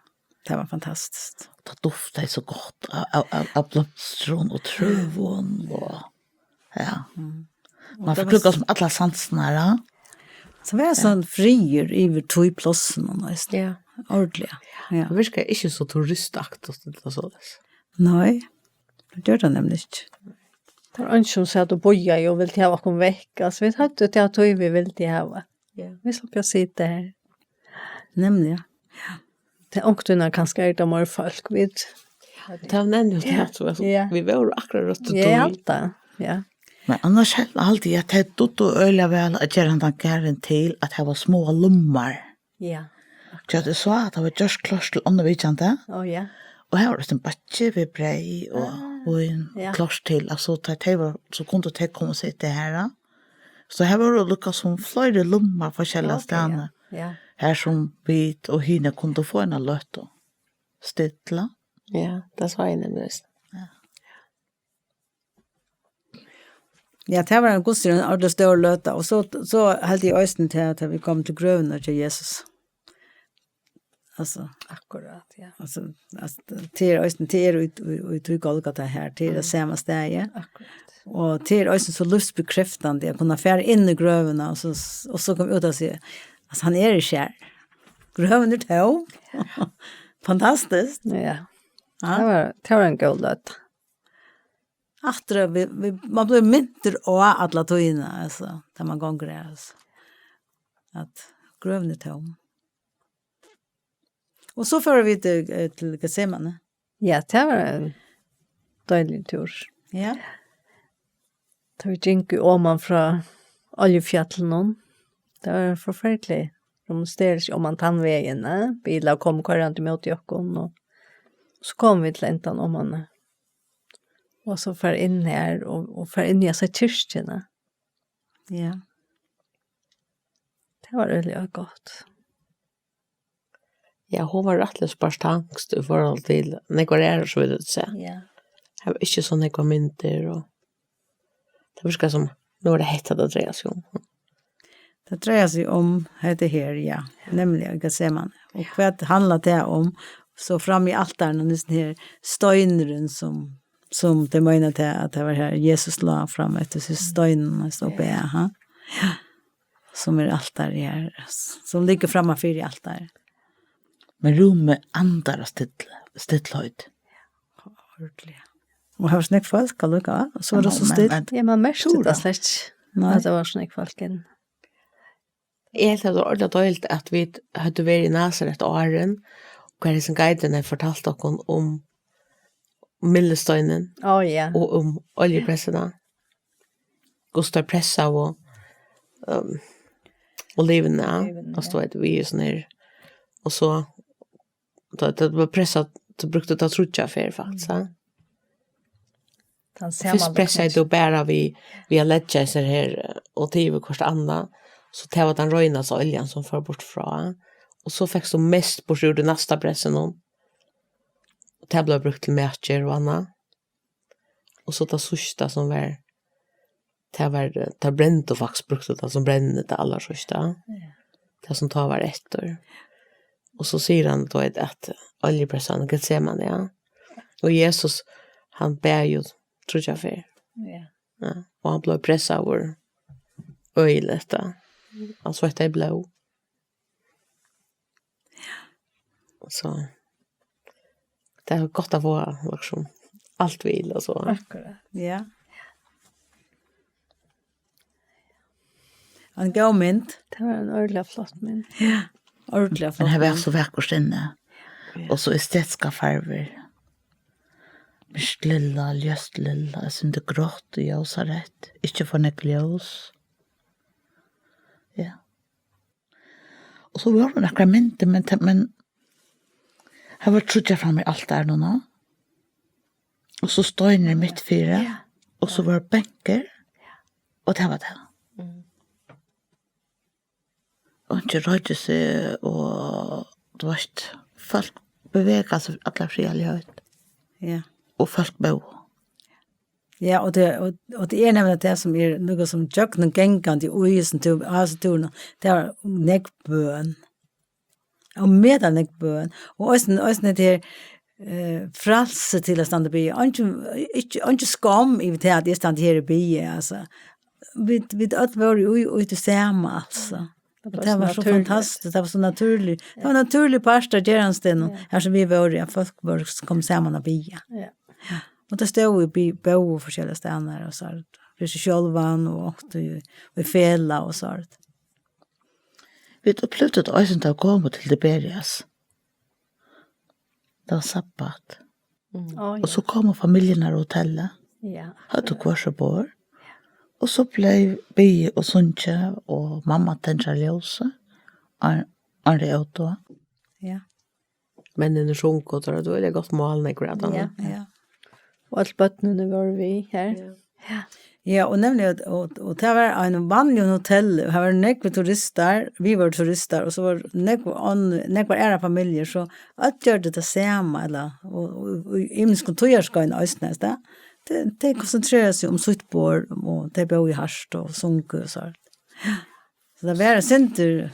tað var fantastiskt. Tað duftaði so gott av, av, av, av blomstrum og trøum, og, ja. Mm. Og man tað fekk var líka s- sum allar sansirnar, ja. So var tað, ja, sovorðin friður yvir tí plássinum, veitst tú. Ja. Ordiliga. Ja. Tað virkar ikki so turistaktigt, ella so. Nei, tað ger tað nemliga ikki. Tað var eingin sum sat og bíðaði og vildi hava okkum vekk. Altso, vit høvdu ta tíð, vit vildu hava. Ja. Vit sluppu at sita her. Nemliga. Tað er onkuntíð kanska er tað meir fólk, vit. Tað var nemliga tað, ja, at, altso, ja, vit vóru akkurát røttu, ja, tíð. Ja. Men annars helt eg altíð, at tey dugdu øgiliga væl at gera handan garðin til at hava smáar lummar. Ja. So eg sá, at tað var gjørt klárt til onnur vitjandi. Ó, ja. Og her var tað ein bakki við breyð og, ah, vín, ja, klárt til. Altso, tá tey var, so kundu tey koma og sita her, ja. So her vóru líka sum fleiri lummar forskelliga, ok, staðni. Ja. Her sum vit og hini kundu fáa eina løtu. Stilla. Ja, tað sá eg nemliga. Ja. Ja, tað var ein gudstjúst, ein ordiliga stór løta, og so, so helt eg eisini til, at vit komu til grøvina til Jesus. Altso. Akkurát, ja. Altso, at tað er eisini, tað er í, í, í tí Golgata her, tað er tað, mm, sama staðið. Akkurát. Og tað er eisini so lívsbekreftandi at kunna fara inn í grøvina, og so, og so koma út og siga, altso, hann er ikki her. Grøvin er tóm. Ja. Fantastiskt. Ja. Ja. Tað var, tað var ein góð løta. Aftur, at vit, vit, man blívur mintur á alla tíðina, altso, tá man gongur her, altso. At grøvin er tóm. Og so fóru vit til, eh, til Getsemane. Ja, tað var ein deiligur túrur. Ja. Tá vit gingu oman frá Oljufjallinum, tað var forferdiligt. Tað var sum oman tann vegin, eh? Bilar komu koyrandi ímóti okkum, og so komu vit til endan oman, eh? Og so fara inn her og, og fara inn í hasa kirkjuna. Ja. Tað var øgiliga gott. Ja, hon var rættiliga spartansk í forhold til nógvar aðrar, so vit sita. Ja. Har var ikki so nógvar myndir, og tað virkar sum, nú er tað hetta, tað dreiar seg um. Tað dreiar seg um hetta her, ja. Ja. Nemliga, Getsemane. Og hvat handlar tað um? So fram í altarinum, hesum her steinurin sum, sum tey meina tað, at tað var her Jesus lá fram eftir seg steinurin, og stóð og bað, ha? Ja. Sum er altarið her, sum liggur framman fyri altarið. Men rúmið andar av still-, stillheit. Ordiliga. Og har var so nógv fólk allíkavæl, og so var tað so stilt. Ja, man merkti tað slett ikki, nei, at tað var so nógv fólk inn. Eg helt, at tað var ordiliga deiligt, at vit høvdu verið í Nasaret áðrenn, og har hesin guiden hevði fortalt okkum um myllusteinin, ó, ja, og um oljupressuna. Hvussu teir pressaðu, um, olivurnar, olivurnar, altso, ja, veit, við sovorðnum her. Og so, tá, tá tað var pressað, so brúktu teir tríggjar ferðir faktiskt, ja. Tann sama løgn. Fyrst pressaði tú bara við, við at leggja hesar her, eh, og til yvir hvørt annað, so tað var tann reinasta oljan sum fór burtur frá, og so fekst tú mest burtur úr tí næsta pressinum, og tað bleiv brúkt til matgerð og annað. Og so tað síðsta sum var, tað var, eh, tað brendu faktiskt, brúktu tað sum brenni, tað allarsíðsta. Ja. Tað sum tá var eftir. Og so sigur hann, tú veit, at oljupressan í Getsemane, ja. Og Jesus, hann bað jo tríggjar ferð. Ja. Ja, og hann bleiv pressaður øgiliga, tá. Hann sveittaði blóð. So, tað er gott at fáa, liksom, alt við, og so. Akkurát. Ja. Ein góð mynd. Tað var ein ordiliga flott mynd. Ja, ordiliga flott. Men her var mynd. So vakurt inni. Ja. Og so estetiskar farvir. Myrkt lilla, ljóst lilla, eitt sindur grátt og ljósareytt. Ikki for nógv ljós. Ja. Og so vóru nakrar myndir, men tað, men her vóru tríggjar frammi í altarinum, og so steinur mitt fyri, ja, og so vóru benkir, ja, og tað var tað. Mm. Og ikki royndi seg, og, tú veitst, fólk bevega seg alla friðarliga høgt. Ja. Og fólk bóðu. Ja, og tað, og, og tað er nevniliga tað sum er nakað sum gjøgnumgangandi í hesum tú, hesum túrunum. Tað er nógv bøn. Og mega nógv bøn. Og eisini, eisini tað her, eh, frælsi til at standa og biðja. Eingin, ikki, eingin skam yvir tað at eg standi her og biðji, altso. Vit, vit øll vóru í, í tí sama, altso. Og tað var so fantastiskt, tað var so natúrligt. Tað var ein natúrlig partur av gerandisdegnum, ja, her sum vit vóru, at fólk vóru, komu saman at biðja. Ja. Ja. Og tað stóð í bi-, bóðu forskelliga staðnar og so, fyri seg sjálvan og átti í, í felag og so. Vit upplivdu tað eisini, tá vit komu til Tiberias. Tað var sabbat. Mm. Á, ja. Og so komu familjurnar á hotellið. Ja. Høvdu hvør sítt borð. Og so bleiv biðið og sungið, og mamma tendraði ljósið. Ar-, Arne Otto. Ja. Menninir sungu, og tað var eitt øgiliga gott mál, nógvir av teimum. Ja, ja. Og øll børnini vóru við her. Ja. Ja. Ja, og nevniliga, og, og, og tað var ein vanligur hotell, og her var nógvir turistar, vit vóru turistar, og so var nógv ann-, nógvar aðrar familjur, so øll gjørdu tað sama, ella, og, og, og í ymiskum tíðarskeiðum eisini, veitst tú. Tey, tey konsentreraðu seg um sítt borð, og tey bóðu hart og sungu og so. Ja. So tað var eitt sindur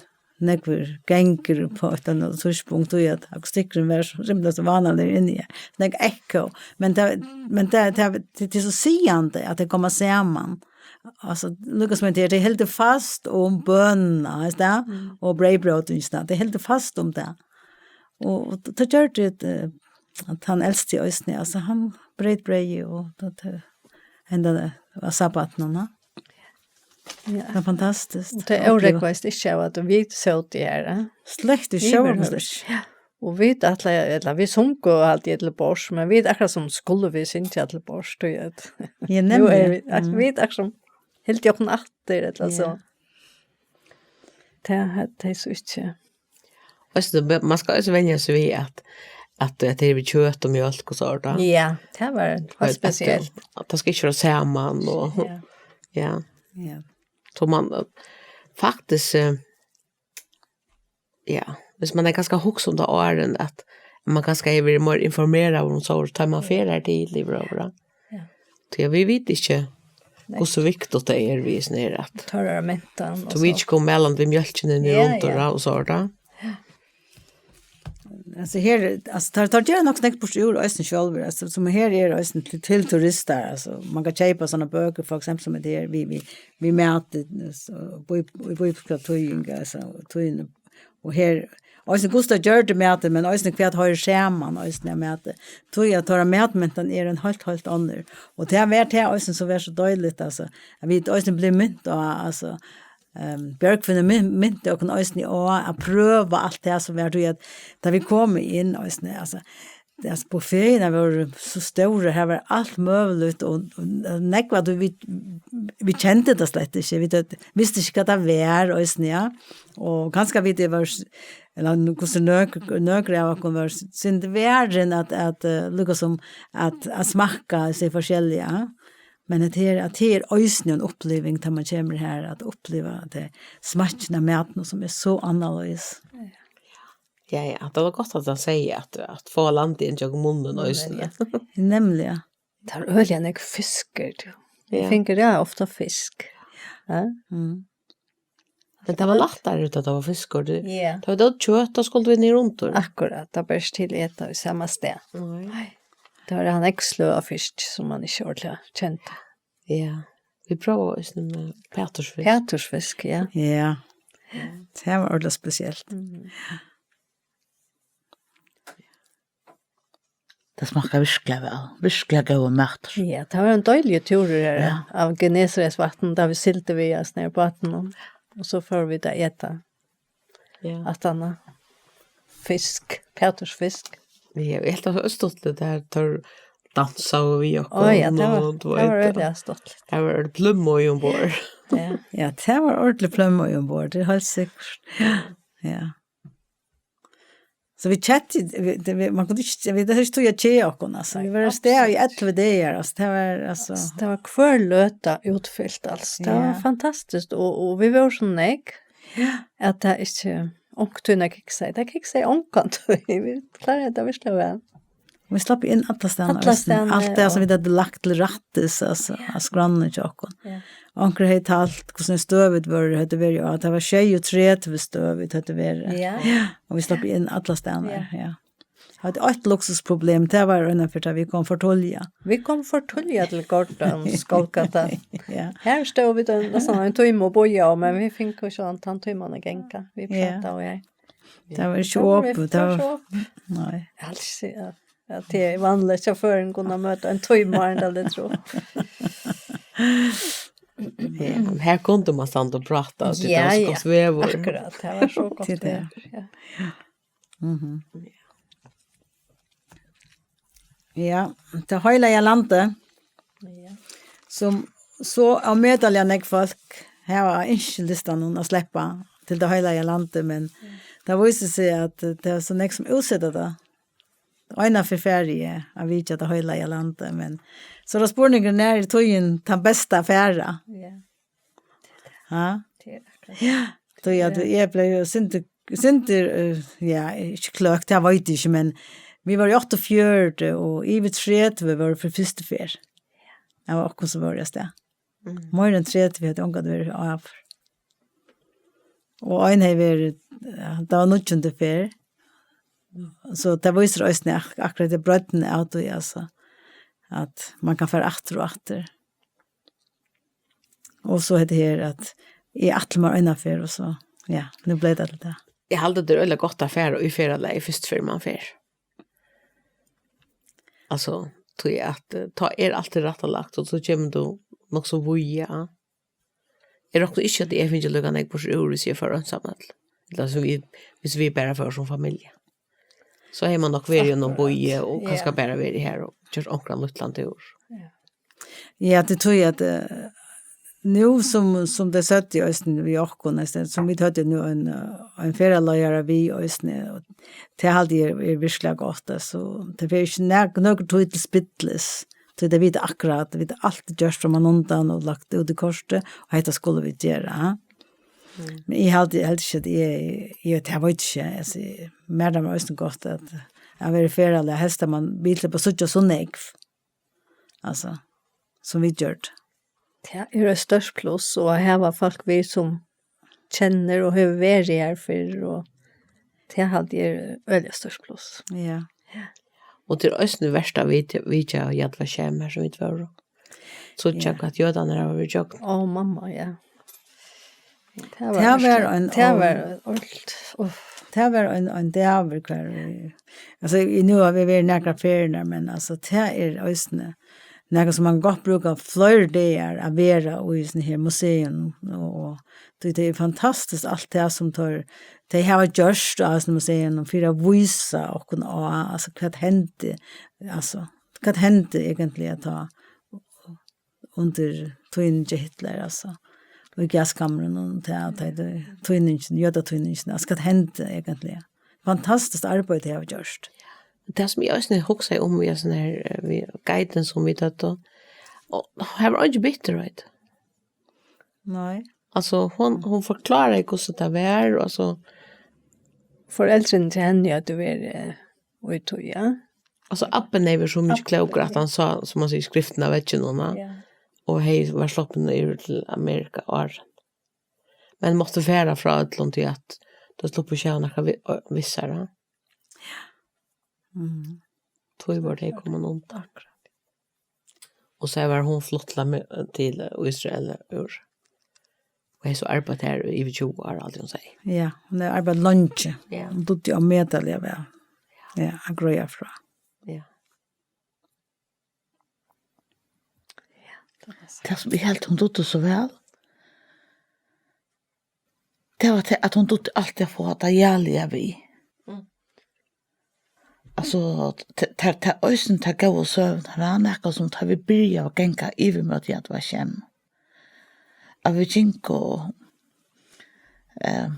nógvur gangur upp á eitt ella annað tíðspunkt, og at akustikkurin var so rimiliga so vánaligur inni her. Nógv ekko, men tað, men tað, tað, tað, tað er so sigandi at tey koma saman. Altso, líka sum at tey, tey hildu fast um bønina, veitst tú, mm, og breyðbrótingina, tey hildu fast um tað. Og, og tað gjørdi at, eh, at tann elsti eisini, altso, hann breyt breyðið, og tað, tað, henda var sabbatin, ja. Ja. Tað er fantastiskt. Og tað órógvaðist ikki av at vit sótu her, ja. Slett ikki, sjónvarpsstøð. Ja. Og vit ætlaðu, ella vit sungu altíð til borðs, men vit akkurát sum skuldu vit syngja til borðs, tí at ja, nú eru vit, at vit akkurát sum hildu okkum aftur, ella so. Ja. Tað, tað er so ikki. Veitst tú, man skal eisini venja seg við, at, at, at tað er við kjøt og mjólk og so, tá. Ja, tað var heilt spesielt. At, at tað skal ikki vera saman, og, ja, ja. Ja. So man, eh, faktiskt, eh, ja, viss man er ganska hugsa um tað áðrenn, at man kanska hevur verið meira informeraður um so, tá man fer har til, yvir, yvir. Ja. Tí at vit vita ikki, nei, hvussu viktigt tað er við sånn her at teirra mentan og so. Vit ikki koma malandi við mjólkini niðurundir, ja, ja, og so er tað. Ja. Altso, her, altso, teir, teir gera nokk so nógv burtur úr eisini sjálvir, altso, sum her er eisini til, til turistar, altso, man kann keypa sovorðnar bøkur, for eksempel, sum hetta her, við, við, við mati, so, bí-, í bíbliskari týðing, altso, týðing, og her, eisini hvussu teir gjørdu matin, men eisini hvat hoyrir saman, eisini av mati. Tí at teirra matmentan er ein heilt, heilt onnur. Og tað var tað eisini, sum var so deiligt, altso, at vit eisini blivu mint á, altso, ehm, Bjørgfinnur min-, minti okkum eisini á at prøva alt tað sum var, tí at tá vit komu inn eisini, altso, tað, altso, buffetirnar vóru so stórar, har var alt møguligt, og, og nógv av tí vit, vit kendu tað slett ikki, vit høvdu, vistu ikki hvat tað var eisini, ja, og kanska vit vóru s-, ella nú, hvussu nøk-, nøkur av okkum vóru s-, sindur varin at, at, eh, líka sum at, at smakka seg forskelliga, ja. Men at her, at her er eisini ein uppliving, tá man kemur her, at uppliva at tað er smakkin av matinum, sum er so annarleiðis. Ja, ja, tað var gott, at hann segði, at, at fáa landið inn gjøgnum munnin eisini. Nemliga. Tað er øgiliga nógv fiskur, tú. Ja. Vit fingu, ja, ofta fisk. Ja. Mm. Men tað var lættari, tá tað var fiskur. Tað, ja, tá var tað kjøt, tá skuldu vit niðurundir. Akkurát, tað bar ikki til at eta í sama stað. Nei. Nei. Tað var ein sløg av fiski, sum man ikki ordiliga kendi. Ja. Vit próvaðu eisini við pætursfisk. Pætursfisk, ja. Ja. Tað var ordiliga spesielt. Mhm. Tað smakkar virkuliga væl. Virkuliga góður matur. Ja, tað var ein deiligur túrur her, ja, av Genesaretvatn, tá vit sigldu við á bátinum. Og so fóru vit at eta. Ja. At hann fisk, pætursfisk. Ja, eg helt, tað var stuttligt, har teir dansaðu við okkum. Ó, ja, tað var, og, tú tað var veit, øgiliga stuttligt. Tað var plúmbogi umborð. Ja. Ja, tað var ordiliga plúmbogi umborð, tað er heilt sikkurt. Ja, ja. So vit keyptu, vit, tað, vit, man kundi ikki, vit, tað er ikki tíð at keða okkum, altso. Nei, vit vóru á stað í absolutt ellivu dagar, altso, tað var, altso. Altso, tað var hvør løta útfylt, altso. Tað var, ja, fantastiskt, og, og vit vóru so nógv, ja, at tað ikki, onkuntíð kiksaði, tað kiksaði onkuntíð, vit kláraðu tað virkuliga væl. Vit sluppu inn allastaðni. Allastaðni, alt tað sum, og vit høvdu lagt til rættis, altso, ja, á skránni hjá okkum. Ja. Onkur hevði talt, hvussu nógv støð vit vóru, høvdu verið á. Tað var sjeyogtretivu støð, vit høvdu verið. Ja. Ja. Og vit sluppu inn allastaðni, ja, ja. Høvdu eitt luksusproblem, tað var einaferð, tá vit komu for tíðliga. Vit komu for tíðliga til Gordons, Golgata. Ja. Har stóðu vit ein, næstan ein tíma og bíðaðu, men vit fingu ikki tann tíman at ganga. Vit, ja, prátaðu og ja. Tað var ikki opið, tað var, tað var ikki opið. Nei. Altso, ja. Ja, tað er vanligt hjá føroyingum at møta ein tíma áðrenn tað letur upp. Ja, men her kundi man standa og práta, og tað var so gott veður. Ja, ja, akkurát, tað var so gott veður, ja. Mhm. Ja, tað heilaga landið, ja, sum so ómetaliga nógv fólk hava á ynskilistanum at sleppa til tað heilaga landið, men, mm, tað vísir seg, at tað er so nógv sum útseta tað. Einaferð fari eg at vitja tað heilaga landið, men so er tað spurningurin, nær er tíðin tann besta at fara? Ja. Ha? Tað er akkurát. Ja. Tí at, ja, eg bleiv jo sindur, sindur, eh, ja, ikki kløk, tað veit eg ikki, men vit vóru í áttaogfjøruti, og yvir tretivu vóru fyri fyrstu ferð av okkum sum vóru avstað. Mm. Meira enn tretivu høvdu ongantíð verið áður. Og ein hevði verið, ja, tað var níggjundu ferð. So tað vísir eisini ak-, akkurát tað breiddina av tí, altso, at man kann fara aftur og aftur. Og so hetta her, at eg ætli mær eina ferð, og so, ja, nú bleiv tað til tað. Eg haldi, tað er øgiliga gott at fara í ferðalag fyrstu ferð man fer. Altso, tí at, eh, tá er alt rættlagt, og so kemur tú nokk so víða. Eg rokni ikki, at eg fingi líka nógv burtur úr, hvis eg fór einsamøll. Ella sum vit, hvis vit bara fór sum familja. So hevði man nokk verið í einum býi og kanska bara verið her og gjørt onkran lítlan túr. Ja. Ja, tað trúgvi eg at, eh, nú sum, sum tey søgdu eisini við okkum, eisini, sum vit høvdu nú ein, eh, ein ferðaleiðara við eisini, og tað haldi eg er, er virkuliga gott, altso, tað fer ikki nak-, nøkur tíð til spillis, tí tey vita akkurát, vit hava alt gjørt frammanundan og lagt út í kortið, og hetta skulu vit gera, ha? Mm. Men eg haldi, eg haldi ikki, at eg, eg, tað veit eg ikki, altso, mær dámar eisini gott at, at vera í ferðalag, helst at man vil sleppa at síggja so nógv, altso, sum vit gjørdu. Tað er eitt stórt pluss, og at hava fólk við, sum kennir og hevur verið her fyrr, og tað haldi eg er øgiliga stórt pluss. Ja. Ja. Og tað er eisini vert at vitja, vitja Yad Vashem, har sum vit vóru. Síggja, ja, hvat jødarnir hava verið gjøgnum. Ó, mamma, ja. Tað var, tað var ein, tað var ein, ordiligt. Uff. Tað var ein, ein dagur, hvar vit, altso, í, nú hava vit verið nakrar ferðir, men, altso, tað er eisini nakað sum man gott brúka fleiri dagar at vera í, í hesum her museum, og, og tí tað er fantastiskt, alt tað sum teir, tey hava gjørt á hesum museum, og fyri at vísa okkum á, altso, hvat hendi, altso, hvat hendi eigentliga tá undir tíðini hjá Hitler, altso, og í gaskamrunum, og tað, tað, tað, týningin, jødatýningin, altso, hvat hendi eigentliga? Fantastiskt arbeiði, tey hava gjørt. Tað, sum eg eisini hugsaði um í hesum her, eh, við guiden, sum vit høvdu, og har var eingin bitterheit. Nei. Altso, hon, hon forklaraði, hvussu tað var, og altso, foreldrini til henni, at tað var, eh, í tí, ja. Altso, abbin hevði verið so mikið klókur, at hann sá, sum man sigur, skriftina á vegginum, ha? Ja. Og hevði, var sloppin yvir til Amerika áðrenn. Men mátti fara frá øllum, tí at tað sluppu ikki hava nakað við, við sær, ha? Mhm. Tí vóru tey komin undan. Akkurát. Og so var hon flutt til Amer-, til Ísrael úr. Og hevði so arbeitt har í yvir tjúgu ár, alt hon segði. Ja, hon hevur arbeitt leingi. Ja. Hon dugdi ómetaliga væl. Ja, at greiða frá. Ja. Tað, sum eg helt, hon dugdi so væl, tað var, tað, at hon dugdi altíð at fáa tað jaliga við. Mm. Altso, t-, t-, tað eisini tær góðu søgurnar, nakað sum tá vit byrjaðu at ganga yvir móti, at tað var skemm. At vit gingu, eh,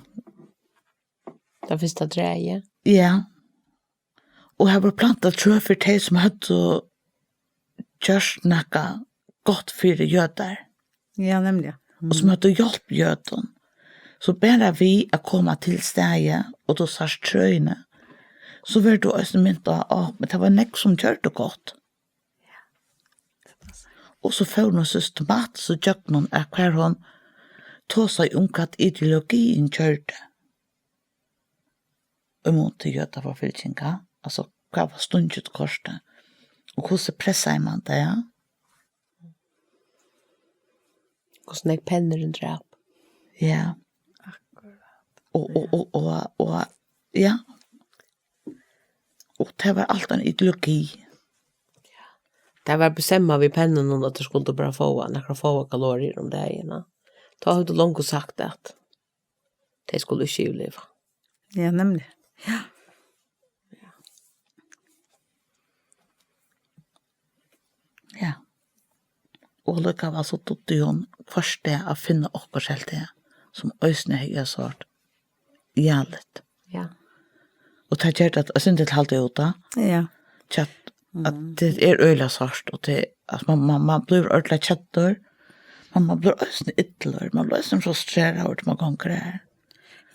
tað fyrsta træið. Ja. Og har vóru plantað trø fyri tey, sum høvdu gjørt nakað gott fyri jødar. Ja, nemliga. Og sum høvdu hjálpt jødum. So bara við at koma til staðið, og tú sært trøini, so verður tú eisini mint á, á, men tað var nógv sum gjørdu gott. Og so fór hon systematiskt ígjøgnum, at hvar hon tosaði um, hvat ideologiin gjørdi í mun til jødaforfylgingar, altso, hvat var stungið til kortið, og hvussu pressaði man tað, ja? Hvussu nógv pennurin drap. Ja. Akkurát. Og, og, og, og, og, ja. Og tað var alt ein ideologi. Ja. Tað var bestemmað við pennunum, at tey skuldu bara fáa nakrar fáar kaloriur um dagin, ja. Tá høvdu longu sagt, at tey skulu ikki yvirliva. Ja, nemliga. Ja. Ja. Og allíkavæl so dugdi hon hvørt tað at finna okkurt, helt eg, sum eisini hevði so væl. Ja. Og tað ger tað, at eg haldi út, tá. Ja. Tja, at tað er øgiliga sárt, og tað, at man, man, man blívur ordiliga keddur, men man blívur eisini illur, man blívur eisini frustreraður, tá man gongur her.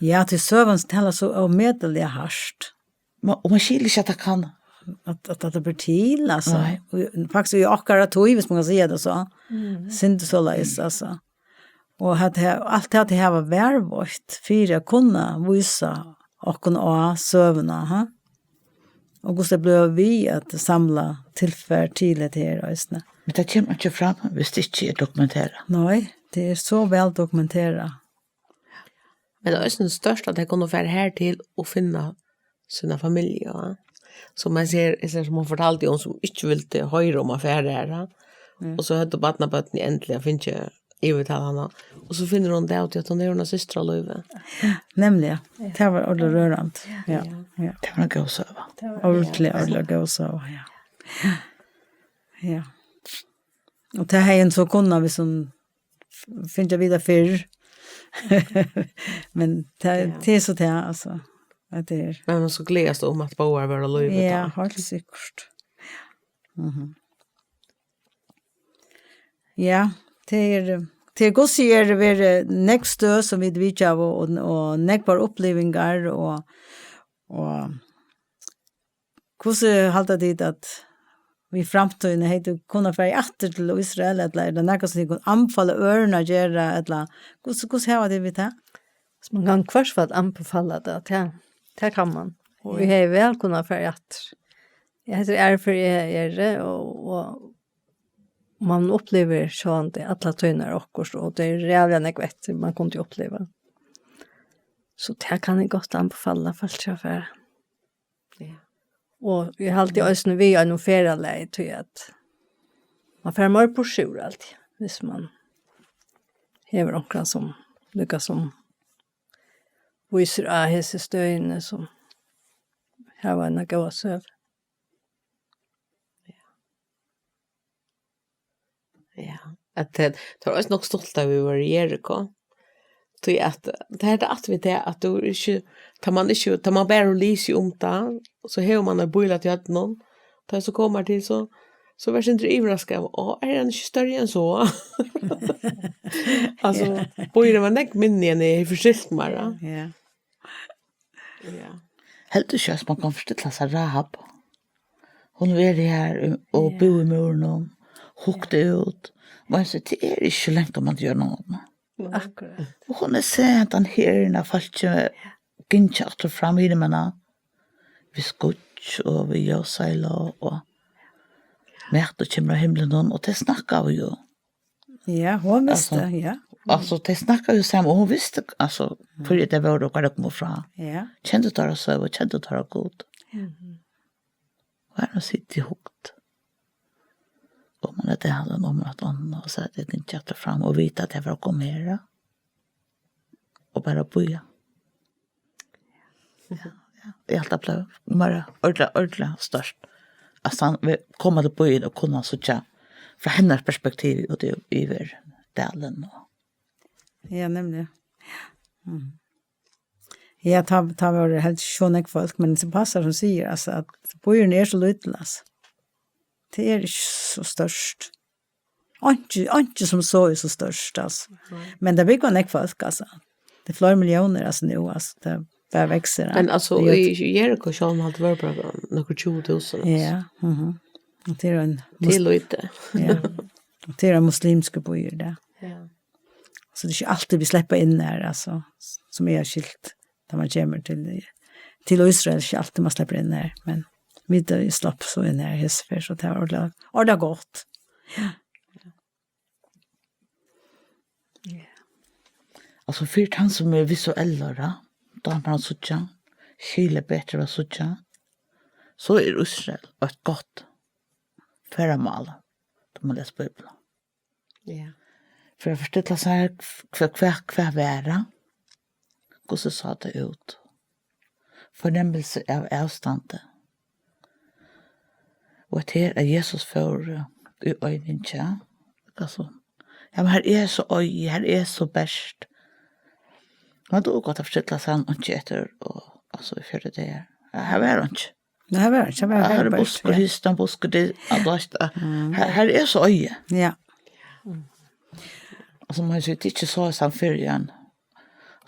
Ja, tí søgan talar so ómetaliga hart. Man, og man skilir ikki, at tað kann. At, at, at tað ber til, altso. Nei. Og faktiskt í okkara tíð, viss man kann siga tað so. Mhm. Synd soleiðis, altso. Og at he-, alt tað at hava varðveitt fyri at kunna vísa okkum á søguna, ha? Og hvussu tað blívur við at samla tilfar til hetta her eisini. Men tað kemur ikki fram, viss tað ikki er dokumenterað. Nei, tað er so væl dokumenterað. Men tað er eisini stórt, at tey kunnu fara her til og finna sína familju, ja. Sum man sær, eg sær, sum hon fortaldi um, sum ikki vildi hoyra um at fara har, ja. Mm. Og so høvdu barnabørnini endiliga fingið yvirtala hana. Og so finnur hon tað út, at hon hevur eina systur á lívi. Nemliga. Ja. Tað var ordiliga rørandi. Ja. Ja. Ja. Tað var ein góð søga. Tað var ordiliga, ja, ordiliga góð søga, ja. Ja. Og tað hevði hon so kunnað, viss hon f-, fingið at vita fyrr. Men tað, ja, tað er so tað, altso. At tað er. Men man skal gleðast um, at báðar vóru á lívi, ja, tá. Heilt sikkurt. Mhm. Ja, tað er, tað er, hvussu er verið nógv støð, sum vit vitjaðu, og, og, og nógvar upplivingar, og, og hvussu halda tit, at vit í framtíðini, hevði tú kunnað farið aftur til Ísrael, ella er tað nakað, sum tit kunnu anbefala øðrum at gera, ella hvussu, hvussu hava tit við tað? So man kann í hvørt fall anbefala tað, tað, tað kann man. Og eg hevði væl kunnað farið aftur. Ja, hetta er ærligt, eg eri, og, og man upplivir sjálvandi alla tíðina okkurt, og tað er ræðuliga nógv eftir, man kundi uppliva. So tað kann eg gott anbefala fólki at fara. Ja. Og eg haldi eisini við einum ferðalagi, tí at man fær meir burtur úr alt, viss man hevur onkran sum, líka sum vísir á hesi støðini, sum hava eina góða søgu. Ja. Ja, at tað, tað var eisini nokk stuttligt, tá vit vóru í Jeriko. Tí at, tað er tað aftur við tað, at tú er ikki, tá man ikki, tá man bara hevur lisið um tað, so hevur man ein bílæt í høvdinum, tá so kemur til, so, so var eg yvirraskað av, á, er hann ikki størri enn so? Altso, býurin var nógv minni, enn eg hevði forstilt mær, ja. Ja. Ja. Heldur ikki, at man kann forstilla sær Rahab. Hon hevur verið har og búð í múrinum, hugt út. Men so, tað er ikki so langt, um man ger nokk. Akkurát. Og hon hevur sæð hendan herin av fólki ganga aftur og fram í himlinum. Við skýggj George og við Jósæla og Mætu kemur av himlinum, og tey snakkaðu jú. Ja, hon visti, ja. Altso, tey snakkaðu jú saman, og hon visti, altso, hvørji tey vóru og hvar tey komu frá. Ja. Kendu teirra søgu, kendu teirra Gud. Mhm. Og har hon situr og hugdi. Og man er tað, hann um at anna, og so at tey ikki aftur fram og vita at tey var komin her, ja. Og bara bíða. Ja, ja. Eg helt tað bleiv meira ordiliga, ordiliga stórt. At hann vil koma til býin og kunna síggja frá hennara perspektiv og tað yvir dalin og Ja, nemliga. Mm. Ja, tá, tá var tað helst ikki so nógv fólk, men sum pastor sum sigur, altso, at býurin er so lítil, altso. Tað er ikki so stórt. Einki, einki sum so er so stórt, altso. Nei. Men tað búgva nógv fólk, altso. Tað er fleiri milliónir, altso, nú, altso, tað bara veksur, ja. Men altso, í Jeriko sjálvum, alt var bara nøkur tjúgu túsund, altso. Ja, mhm. Og tað er ein Tað er lítið. Ja. Og tað er ein muslimskur býur, ja. Ja. So tað er ikki altíð vit sleppa inn har, altso, sum eg havi skilt, tá man kemur til, til Ísrael, ikki altíð man sleppur inn har, men vit, eh, slapp so inn har hesa ferð, so tað var ordiliga, ordiliga gott. Ja. Ja. Altso, fyri tann sum er visuellur, tá dámar hann síggja, skilur betur at síggja, so er Ísrael eitt gott ferðamál, tá man lesur Bíbliuna. Ja. Fyri at forstilla sær, hvat, hvat, hvat var tað? Hvussu sá tað út? Fornemmilsi av avstandi. Og at her er Jesus fór, eh, í oyðingina. Altso, ja, men her er so oyði, her er so bert. Man dugir gott at forstilla sær hann ikki eftir, og, altso, í fyrru dagar. Ja, her var hann ikki. Nei, her var hann ikki, her var Her er bert, buskur, ja. Hist, hann buskur, tað, ja, tú veitst, ja. Mm. Her, her er so oyði. Ja. Og sum hann sigur, tað er ikki so, sum fyrr, ja.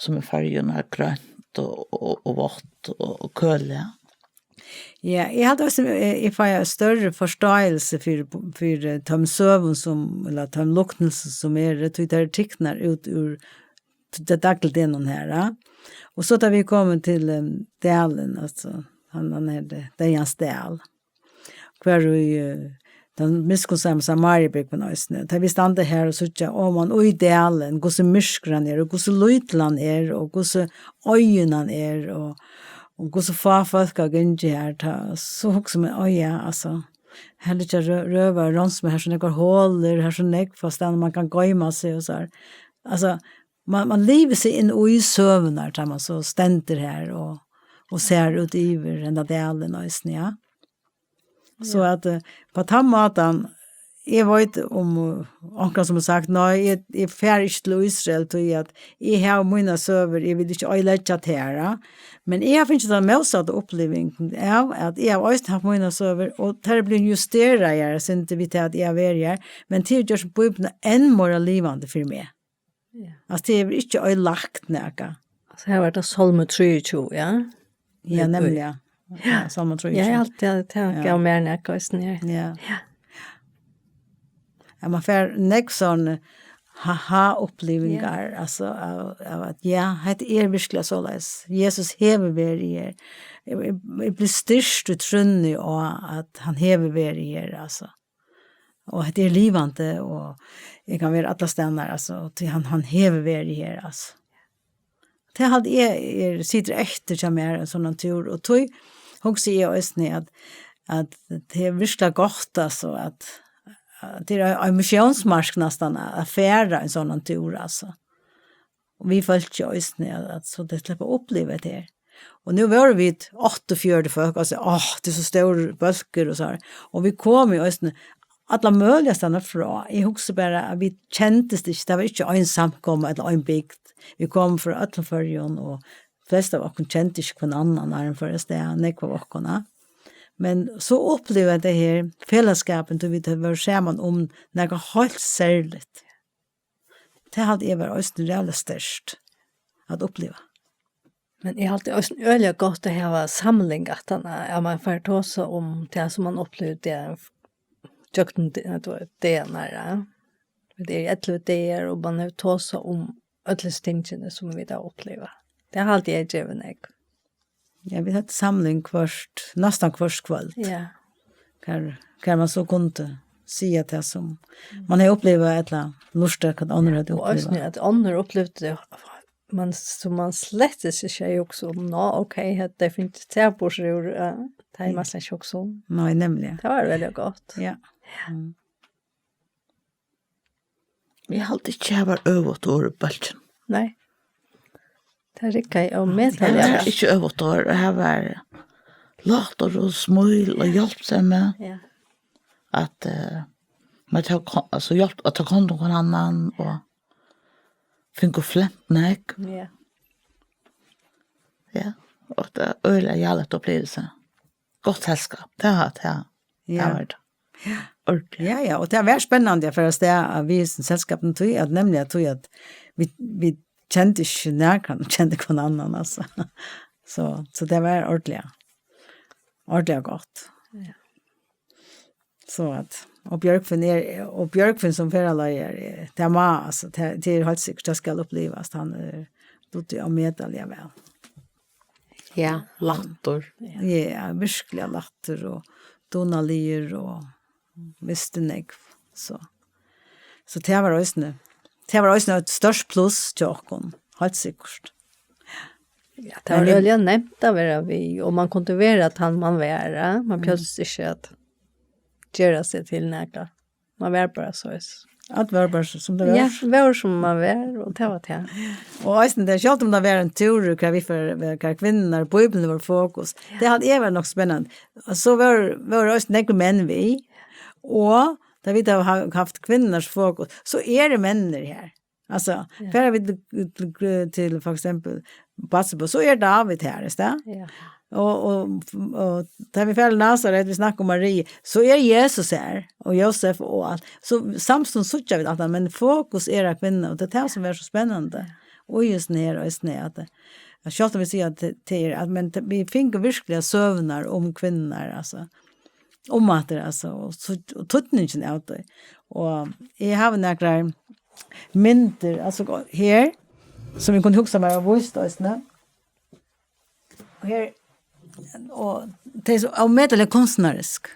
Sum í Føroyum er grønt og, og, og vátt og, og køligt, ja. Ja, eg haldi eisini, eg, eg fái størri forståelse fyri, fyri, eh, teimum søgum sum, ella teimum líknelsum sum eru, tí tær eru tiknar út úr t-, tað dagligdegnum her, ja. Og so tá vit koma til, em, dalin, altso, hann, hann er det, Deyðans dal. Hvar í, eh, tann miskunnsama Samariubúgvin eisini. Tá vit standa her og síggja oman í dalin, hvussu myrkur hann er, og hvussu lítil hann er, og hvussu oyðin hann er, og, og hvussu fá fólk hava gingið her, tá, so hugsa man, ó ja, altso, her liggja rø-, røvar, ránsmenn, her eru so nógvar holur, her eru so nógv staðir man kann goyma seg og so her. Altso, man, man livir seg inn í søgurnar, tá man so stendur her og, og sær út yvir henda dalin eisini, ja. So Ja. at, eh, á tann mátan, eg veit um, eh, onkran sum hevur sagt, nei, eg, eg fari ikki til Ísrael, tí at eg havi mínar søgur, eg vil ikki oyðileggja tær, ja. Men eg havi fingið ta mótsatta upplivingina av, at eg havi eisini havt mínar søgur, og tær eru blivnar justeraðar, sindur við tað at eg havi verið her, men tað hevur gjørt Bíbliuna enn meira livandi fyri meg. Ja. Altso, tað hevur ikki oyðilagt nakað. Altso, her var tað Sálmur trýogtjúgu, ja? Ja, Í, í. nemliga. Ja. Ja, Sálmur Ja, eg trýogtjúgu. helt, ja, tað Ja. gav mær nakað eisini her. Ja. Ja. Ja, man fær nógv sånn ha-ha-upplivingar, Ja. altso, av, av at, ja, hetta er virkuliga soleiðis. Jesus hevur verið her. Eg, eg, eg blívi styrkt í trúnni á at hann hevur verið her, altso. Og hetta er livandi, og eg kann vera allastaðni, altso, tí hann, hann hevur verið her, altso. Tað haldi eg er, situr eftir hjá mær, ein sånn tur, og tí hugsi eg eisini at, at tað er virkuliga gott, altso, at, at tað er ein, ein missiónsmark næstan at, at fara ein sånn tur, altso. Og vit fólk eisini, at, at so tey sleppa at uppliva hetta her. Og nú vóru vit áttaogfjøruti fólk, og so, áh, tað er so stórur bólkur og so her. Og vit komu jú eisini allar møguligar staðir frá. Eg hugsi bara, at vit kendust ikki, tað var ikki ein samkoma ella ein bygd. Vit komu frá øllum Føroyum, og flest av okkum kendu ikki hvønn annan, áðrenn vit fóru avstað, nógv av okkum, ja. Men so uppliva tey her felagsskapin, tí vit vóru saman um nakað heilt serligt. Tað haldi eg var eisini ræðuliga sterkt at uppliva. Men eg haldi eisini øgiliga gott at hava samling, at hann, at man fær tosa um tað, sum man upplivdi gjøgnum de-, at tað var dagarnar, ja. Vit eru í ellivu dagar, og man hevur tosað um øll hesi tingini, sum vit hava upplivað. Tað haldi eg gevur nógv. Ja, vit høvdu samling hvørt, næstan hvørt kvøld. Ja. Har, har man so kundi siga tað sum man hevði upplivað ella lurta hvat onnur høvdu upplivað. Og eisini at onnur upplivdu man, sum man slett ikki hevði hugsað um. Nå, ok, hetta er fingið tað burtur úr, eh, tað er man slett ikki hugsað um. Nei, nemliga. Tað var veldig gott. Ja. Mm. Eg haldi ikki, her var øvugt orð í bólkin. Nei. Tað riggaði ómetaliga væl. Her var ikki øvugt orð, her var látur og smíl og hjálpsemi. Ja. At, eh, man tók, altso, hjálpt, at taka hond um hvønn annan og fingu flent nógv. Ja. Ja, og tað var øgiliga jáligt upplivelse. Gott selskap, tað har, tað har. Ja. Tað var tað. Ordiliga. Ja, ja, og tað var spennandi at fara av stað við selskapinum, tí at, nemliga tí at vit, vit kendu ikki nakran, kendu hvønn annan, altso. So, so tað var ordiliga, ordiliga gott. Ja. So at, og Bjørgvin er, og Bjørgvin sum ferðaleiðari, tað má, altso, tað, tað er heilt sikkurt, tað skal upplivast, hann er dugdi ómetaliga væl. Ja, lættur. Ja, veruliga lættur og dugnaligur og visti nógv. So, so tað var eisini, tað var eisini eitt stórt pluss til okkum, heilt sikkurt. Ja, tað var øgiliga nemt at vera við, og man kundi vera tann man var, ja. Man behøvdi ikki at gera seg til nakað. Man var bara so. Alt var bara so, sum tað var. Ja, var sum man var, og tað var tað. Og eisini tað, sjálvt um tað var ein túrur, hvar vit fóru, hvar kvinnurnar, Bíblian var fokus. Ja. Tað haldi eg var nokk spennandi. Og so var, var eisini nógvir menn við. Og tá vit hava ha-, havt kvinnurnar fokus, so eru menninir her. Altso, ja. Fara vit til, til, til for eksempel Batsebo, so er David her, ikki tað? Ja. Og, og, og tá vit fara til Nasaret, vit snakka um Maria, so er Jesus her, og Josef og alt. So samstundis síggja vit alt, men fokus er á kvinnuna, og tað er tað sum er so spennandi. Ja. Og just her, og just her, at, at sjálvt um vit siga at tað, tað er, at, men tað, vit fingu veruliga søgurnar um kvinnurnar, altso. Um at tað, altso, og so, og týdningin av tí. Og eg havi nakrar myndir, altso, her, sum eg kundi hugsa mær at vísa eisini. Og her, og tað er so ómetaliga kunstnerisk.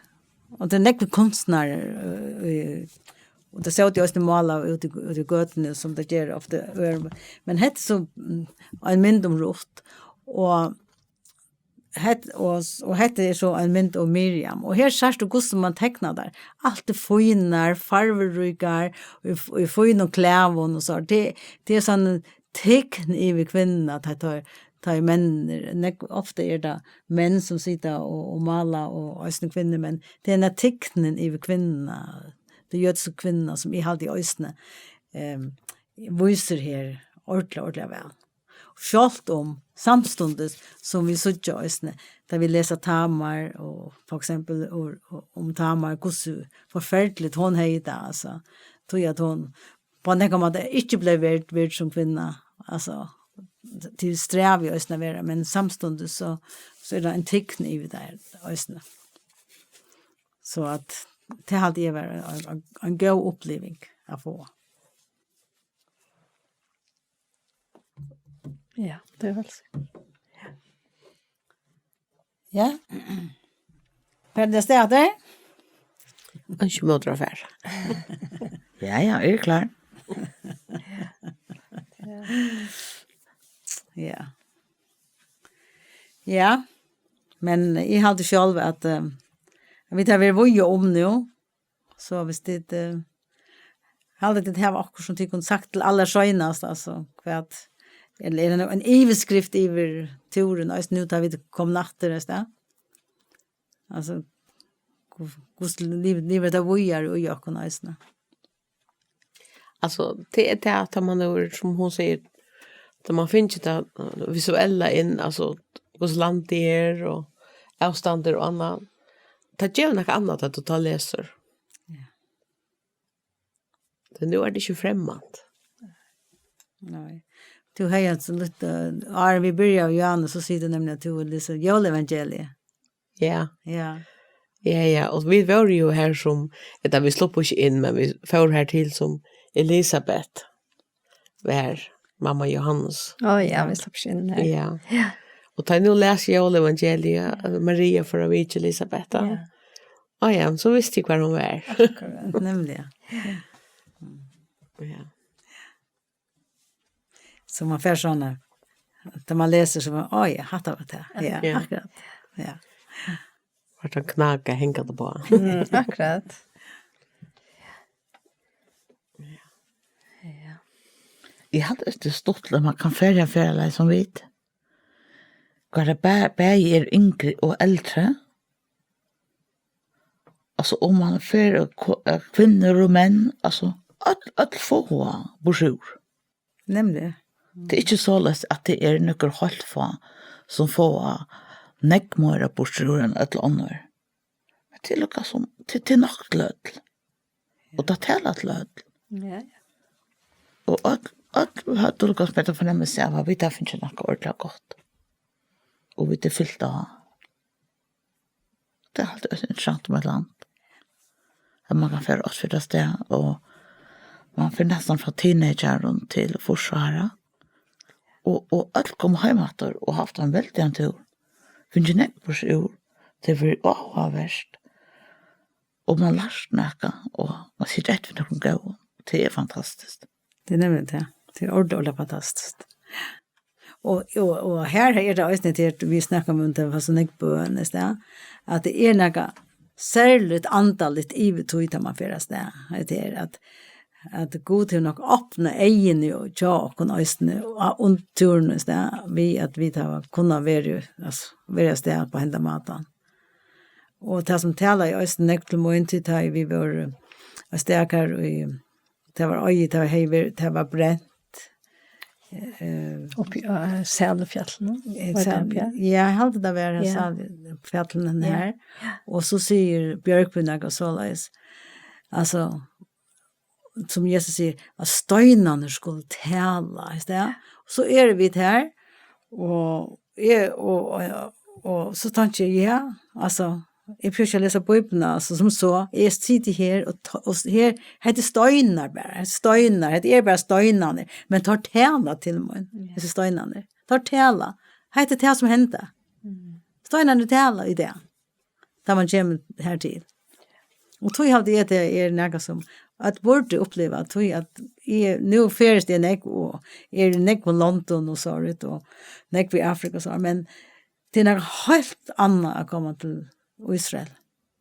Og tað er nógvir kunstnarar, øh, øh, og tað sótu eisini málarar úti, úti í gøtuni, sum tað ger ofta, øh, men hetta er so, mm, ein mynd um Ruth. Og hett-, og, og hetta er so ein mynd av Miriam. Og her sært tú, hvussu man teknar tær. Alt er fínar, farveríkar, í, í fínum klæðum og so. Tað, tað er sovorðið tign yvir kvinnuna, tá, tá, tá ið menn, nógv, ofta er tað menn, sum sita og, og mála, og eisini kvinnur, men tað er ein tign yvir kvinnuna, ta jødisku kvinnuna, sum eg haldi eisini, ehm, vísir her ordiliga, ordiliga væl. Sjálvt um, samstundis sum vit síggja eisini, tá vit lesa Tamar, og for eksempel, og, og, um Tamar, hvussu forferdiligt hon hevði tað, altso, tí at hon á nakran máta ikki bleiv vird, vird sum kvinna, altso, tað strævi eisini at vera, men samstundis so, so er tað ein tign yvir tað eisini. So at, tað haldi eg var ein, ein, ein góð uppliving at fáa. Ja, tað er væl sikkurt. Ja. Fara vit av stað? Ønskir móður at fara. Ja, ja, eg eri klár. Ja. Ja. Men eg haldi sjálv at, eh, vit hava verið víða um nú. So hvis tit, eh, halda tit hava okkurt sum tit kunnu sagt til allarseinast, altso, hvat, ella er tað ein yvirskrift yvir túrin, eisini nú tá vit koma aftur av stað? Altso, hvussu livir, livir tað víðari í okkum eisini? Altso, tað er tað at man hevur, sum hon sigur, tá man finnur tað, eh, visuella inn, altso, hvussu landið er og avstandur og annað. Tað gevur nakað annað at tú tá lesur. Ja. So nú er tað ikki fremmant. Nei. Tú hevði ein so lítið, áðrenn vit byrjaðu, Johannes, so sigur tú nemliga at tú vil lesa jólaevangeliið. Ja. Ja. Ja, ja, og vit vóru jo her sum, ella vit sluppu ikki inn, men vit fóru her til sum Elisabet var, mamma Johannes. Á ja, vit sluppu ikki inn her. Ja. Ja. Og tá eg nú las jólaevangeliið, at Maria fór at vitja Elisabet, ja. Á ja, men so visti eg hvar hon var. Akkurát, nemliga. Ja. So man fær sånne, tá man lesur, so man, á ja, hatta var tað. Ja, ja. Akkurát. Ja. Var tað knaka hangandi uppá? Mm, akkurát. Ja. Eg haldi, at tað er stuttligt, at man kann fara ein ferðalag sum vit. Hvar tað bæ-, bæði er yngri og eldri. Altso, um man fer, eh, ko-, eh, kvinnur og menn, altso, øll, øll fáa burtur úr. Nemliga. Tað er ikki soleiðis, at tað er nøkur heilt fá, sum fáa nógv meira burtur úr enn øll onnur. Men tað er líka sum, tað, tað er nokk til øll. Og tað talar til øll. Ja, ja. Og øll, øll høvdu líka sum hetta fornemmelse av, at vit hava fingið nakað ordiliga gott. Og vit eru fylt av. Tað er altíð so interessant um eitt land. At man kann fara alt fyri av stað, og man fer næstan frá teenagerum til fýrs ára. Og, og øll koma heim aftur og havt ein veldigan túr. Fingið nógv burtur úr. Tað er áhugavert. Og man lært nakað, og man situr eftir við nøkrum góðum. Tað er fantastiskt. Tað er nemliga tað. Tað er ordiliga, ordiliga fantastiskt. Og, og, og her er tað eisini til, at vit snakka um, at tað var so nógv bøn í stað, at tað er nakað serligt andaligt yvir tí, tá man fer av stað. At tað er at, at Gud hevur nokk opnað eyguni og hjá okkum eisini, og, og túrin í stað, við at vit hava kunnað verið, altso, verið av stað á henda mátan. Og tað sum talaði eisini nógv til mín, tí tá ið vit vóru á staðar í, tað var oyðið, tað var, hevði verið, tað var brent. Eh, Uppi á Sælufjallinum, eh, var tað Sæl-, uppi har? Ja, eg haldi, tað var Ja. Sælufjallinum Ja. Her. Og so sigur Bjørgvin nakað soleiðis. Altso, sum Jesus sigur, at steinarnir skulu tala, veitst tú? So eru vit her, og eg, og, og, og so tenki eg, ja, altso, eg prøvi ikki at lesa Bíbliuna, altso, sum so, eg siti her, og ta-, og her, hetta er steinar bara, hetta er steinar, hetta er bara steinarnir, men teir tala til mín, Ja. Hesir steinarnir, teir tala, hetta er tað sum henda, Mm. Steinarnir tala í dag. Tá man kemur her til. Og tí haldi eg, at tað er nakað sum at burdi uppliva, tí at eg, nú ferðist eg nógv, og eri í nógvum londum og so, og nógv í Afrika og so, men tað er nakað heilt annað at koma til Ísrael.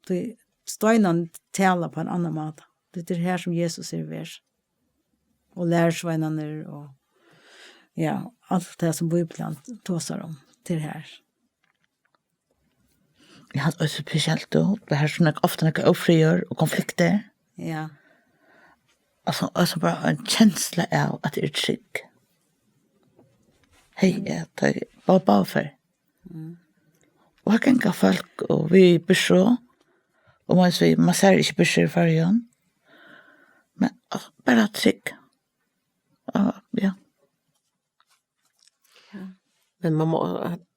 Tí steinar tala á ein annan máta. Tað er her sum Jesus er verið. Og lærisveinarnir og, ja, alt tað sum Bíblian tosar um, tað er her. Eg haldi eisini spesielt, tú, tað er her sum er ofta nakar ófriður og konfliktir. Ja. Altso, altso bara ein kensla av at tað er trygg. Hey, ja, tað er bara, bara fyri. Mm. Og her ganga fólk og við byrsu, og man sær, man sær ikki byrsu í Føroyum. Men, ah, bara trygg. Ah, ja. Ja. Men man má,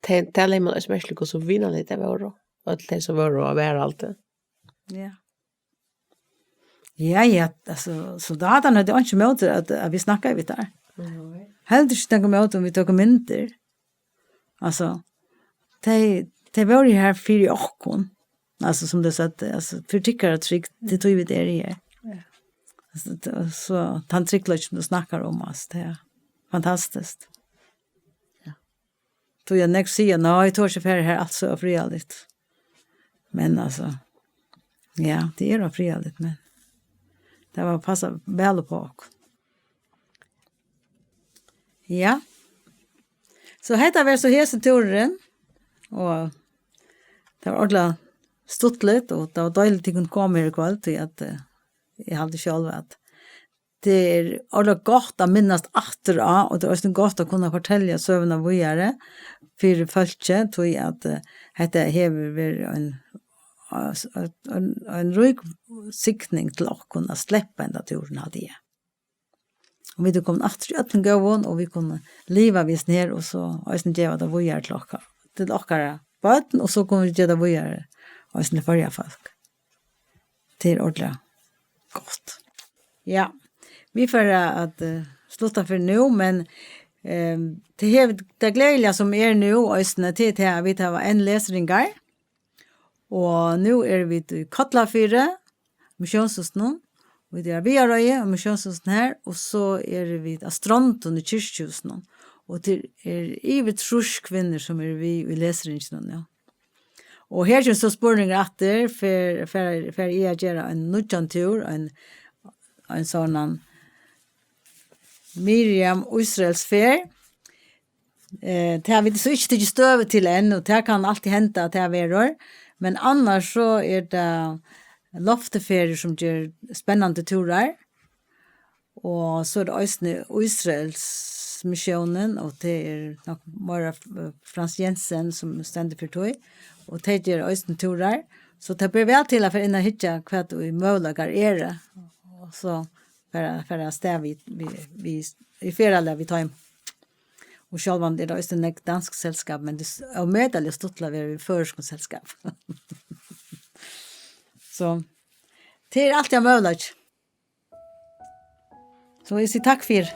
tað, tað legði man eisini merki til, hvussu vinarlig tey vóru. Øll tey sum vóru á varðhaldi. Ja. Ja, ja, altso, soldatarnir høvdu einki ímóti, at, at vit snakkaðu við teir. Nei. Heldur ikki nakað ímóti, um vit tóku myndir. Altso, tey, tey vóru her fyri okkum. Altso, sum tey søgdu, altso, fyri tykkara trygd, tað er tí vit eru her. Ja. Altso, t-, so, tann tryggleikin, sum tú snakkar um, altso, tað er fantastiskt. Ja. Tí at nógv siga, nei, eg tori ikki fara her, alt so friðarligt. Men altso, ja, tað er friðarligt, men tað var passað væl upp á okkum. Ja. So hetta var so hesin túrurin, og tað var ordiliga stuttligt, og tað var deiligt, at tit kundu koma her í kvøld, tí at, eh, eg haldi sjálv, at tað er ordiliga gott at minnast aftur á, og tað er eisini gott at kunna fortelja søguna víðari fyri fólki, tí at, eh, hetta hevur verið ein, ein, ein rík signing til okkum at sleppa henda túrin, haldi eg. Og vit eru komin aftur í øllum góðum, og vit kunnu liva við hesum her, og so eisini geva tað víðari til okkara, til okkara børn, og so kunnu vit geva tað víðari eisini til Føroya fólk. Tað er ordiliga gott. Ja, vit fara at, eh, slutta fyri nú, men, ehm, tað hevur, tað gleðiliga sum er nú eisini, tað er tað, at vit hava enn lesiringar. Og nú eru vit í Kollafirði, Missiónshúsinum. Vit eru á Viðareiði og Missiónshúsinum her, og so eru vit á Strondum í Kirkjuhúsinum. Og tað er yvir trýss kvinnur, sum eru við í lesiringinum, ja. Og her kemur so spurningur aftur, fer, fer, fer eg at gera ein nýggjan túr, ein, ein sånn Miriam Ísraelsferð. Eh, tað hava vit so ikki tikið støðu til enn, og tað kann altíð henda at tað verður. Men annars so er tað Loftuferðir, sum ger spennandi túrar. Og so er tað eisini Ísraelsmissiónin, og tað er nokk meira, eh, Frans Jensen, sum stendur fyri tí. Og tey gera eisini túrar. So tað ber væl til at fara inn og hyggja hvat ið møguleikar eru. Og so fara, fara avstað við, við, við, í ferðalag við teimum. Og sjálvandi er tað eisini nógv dansk selskap, men tað er s-, ómetaliga stuttligt at vera í føroyskum selskap. So, tað er altíð ein møguleiki. So, eg sigi takk fyri.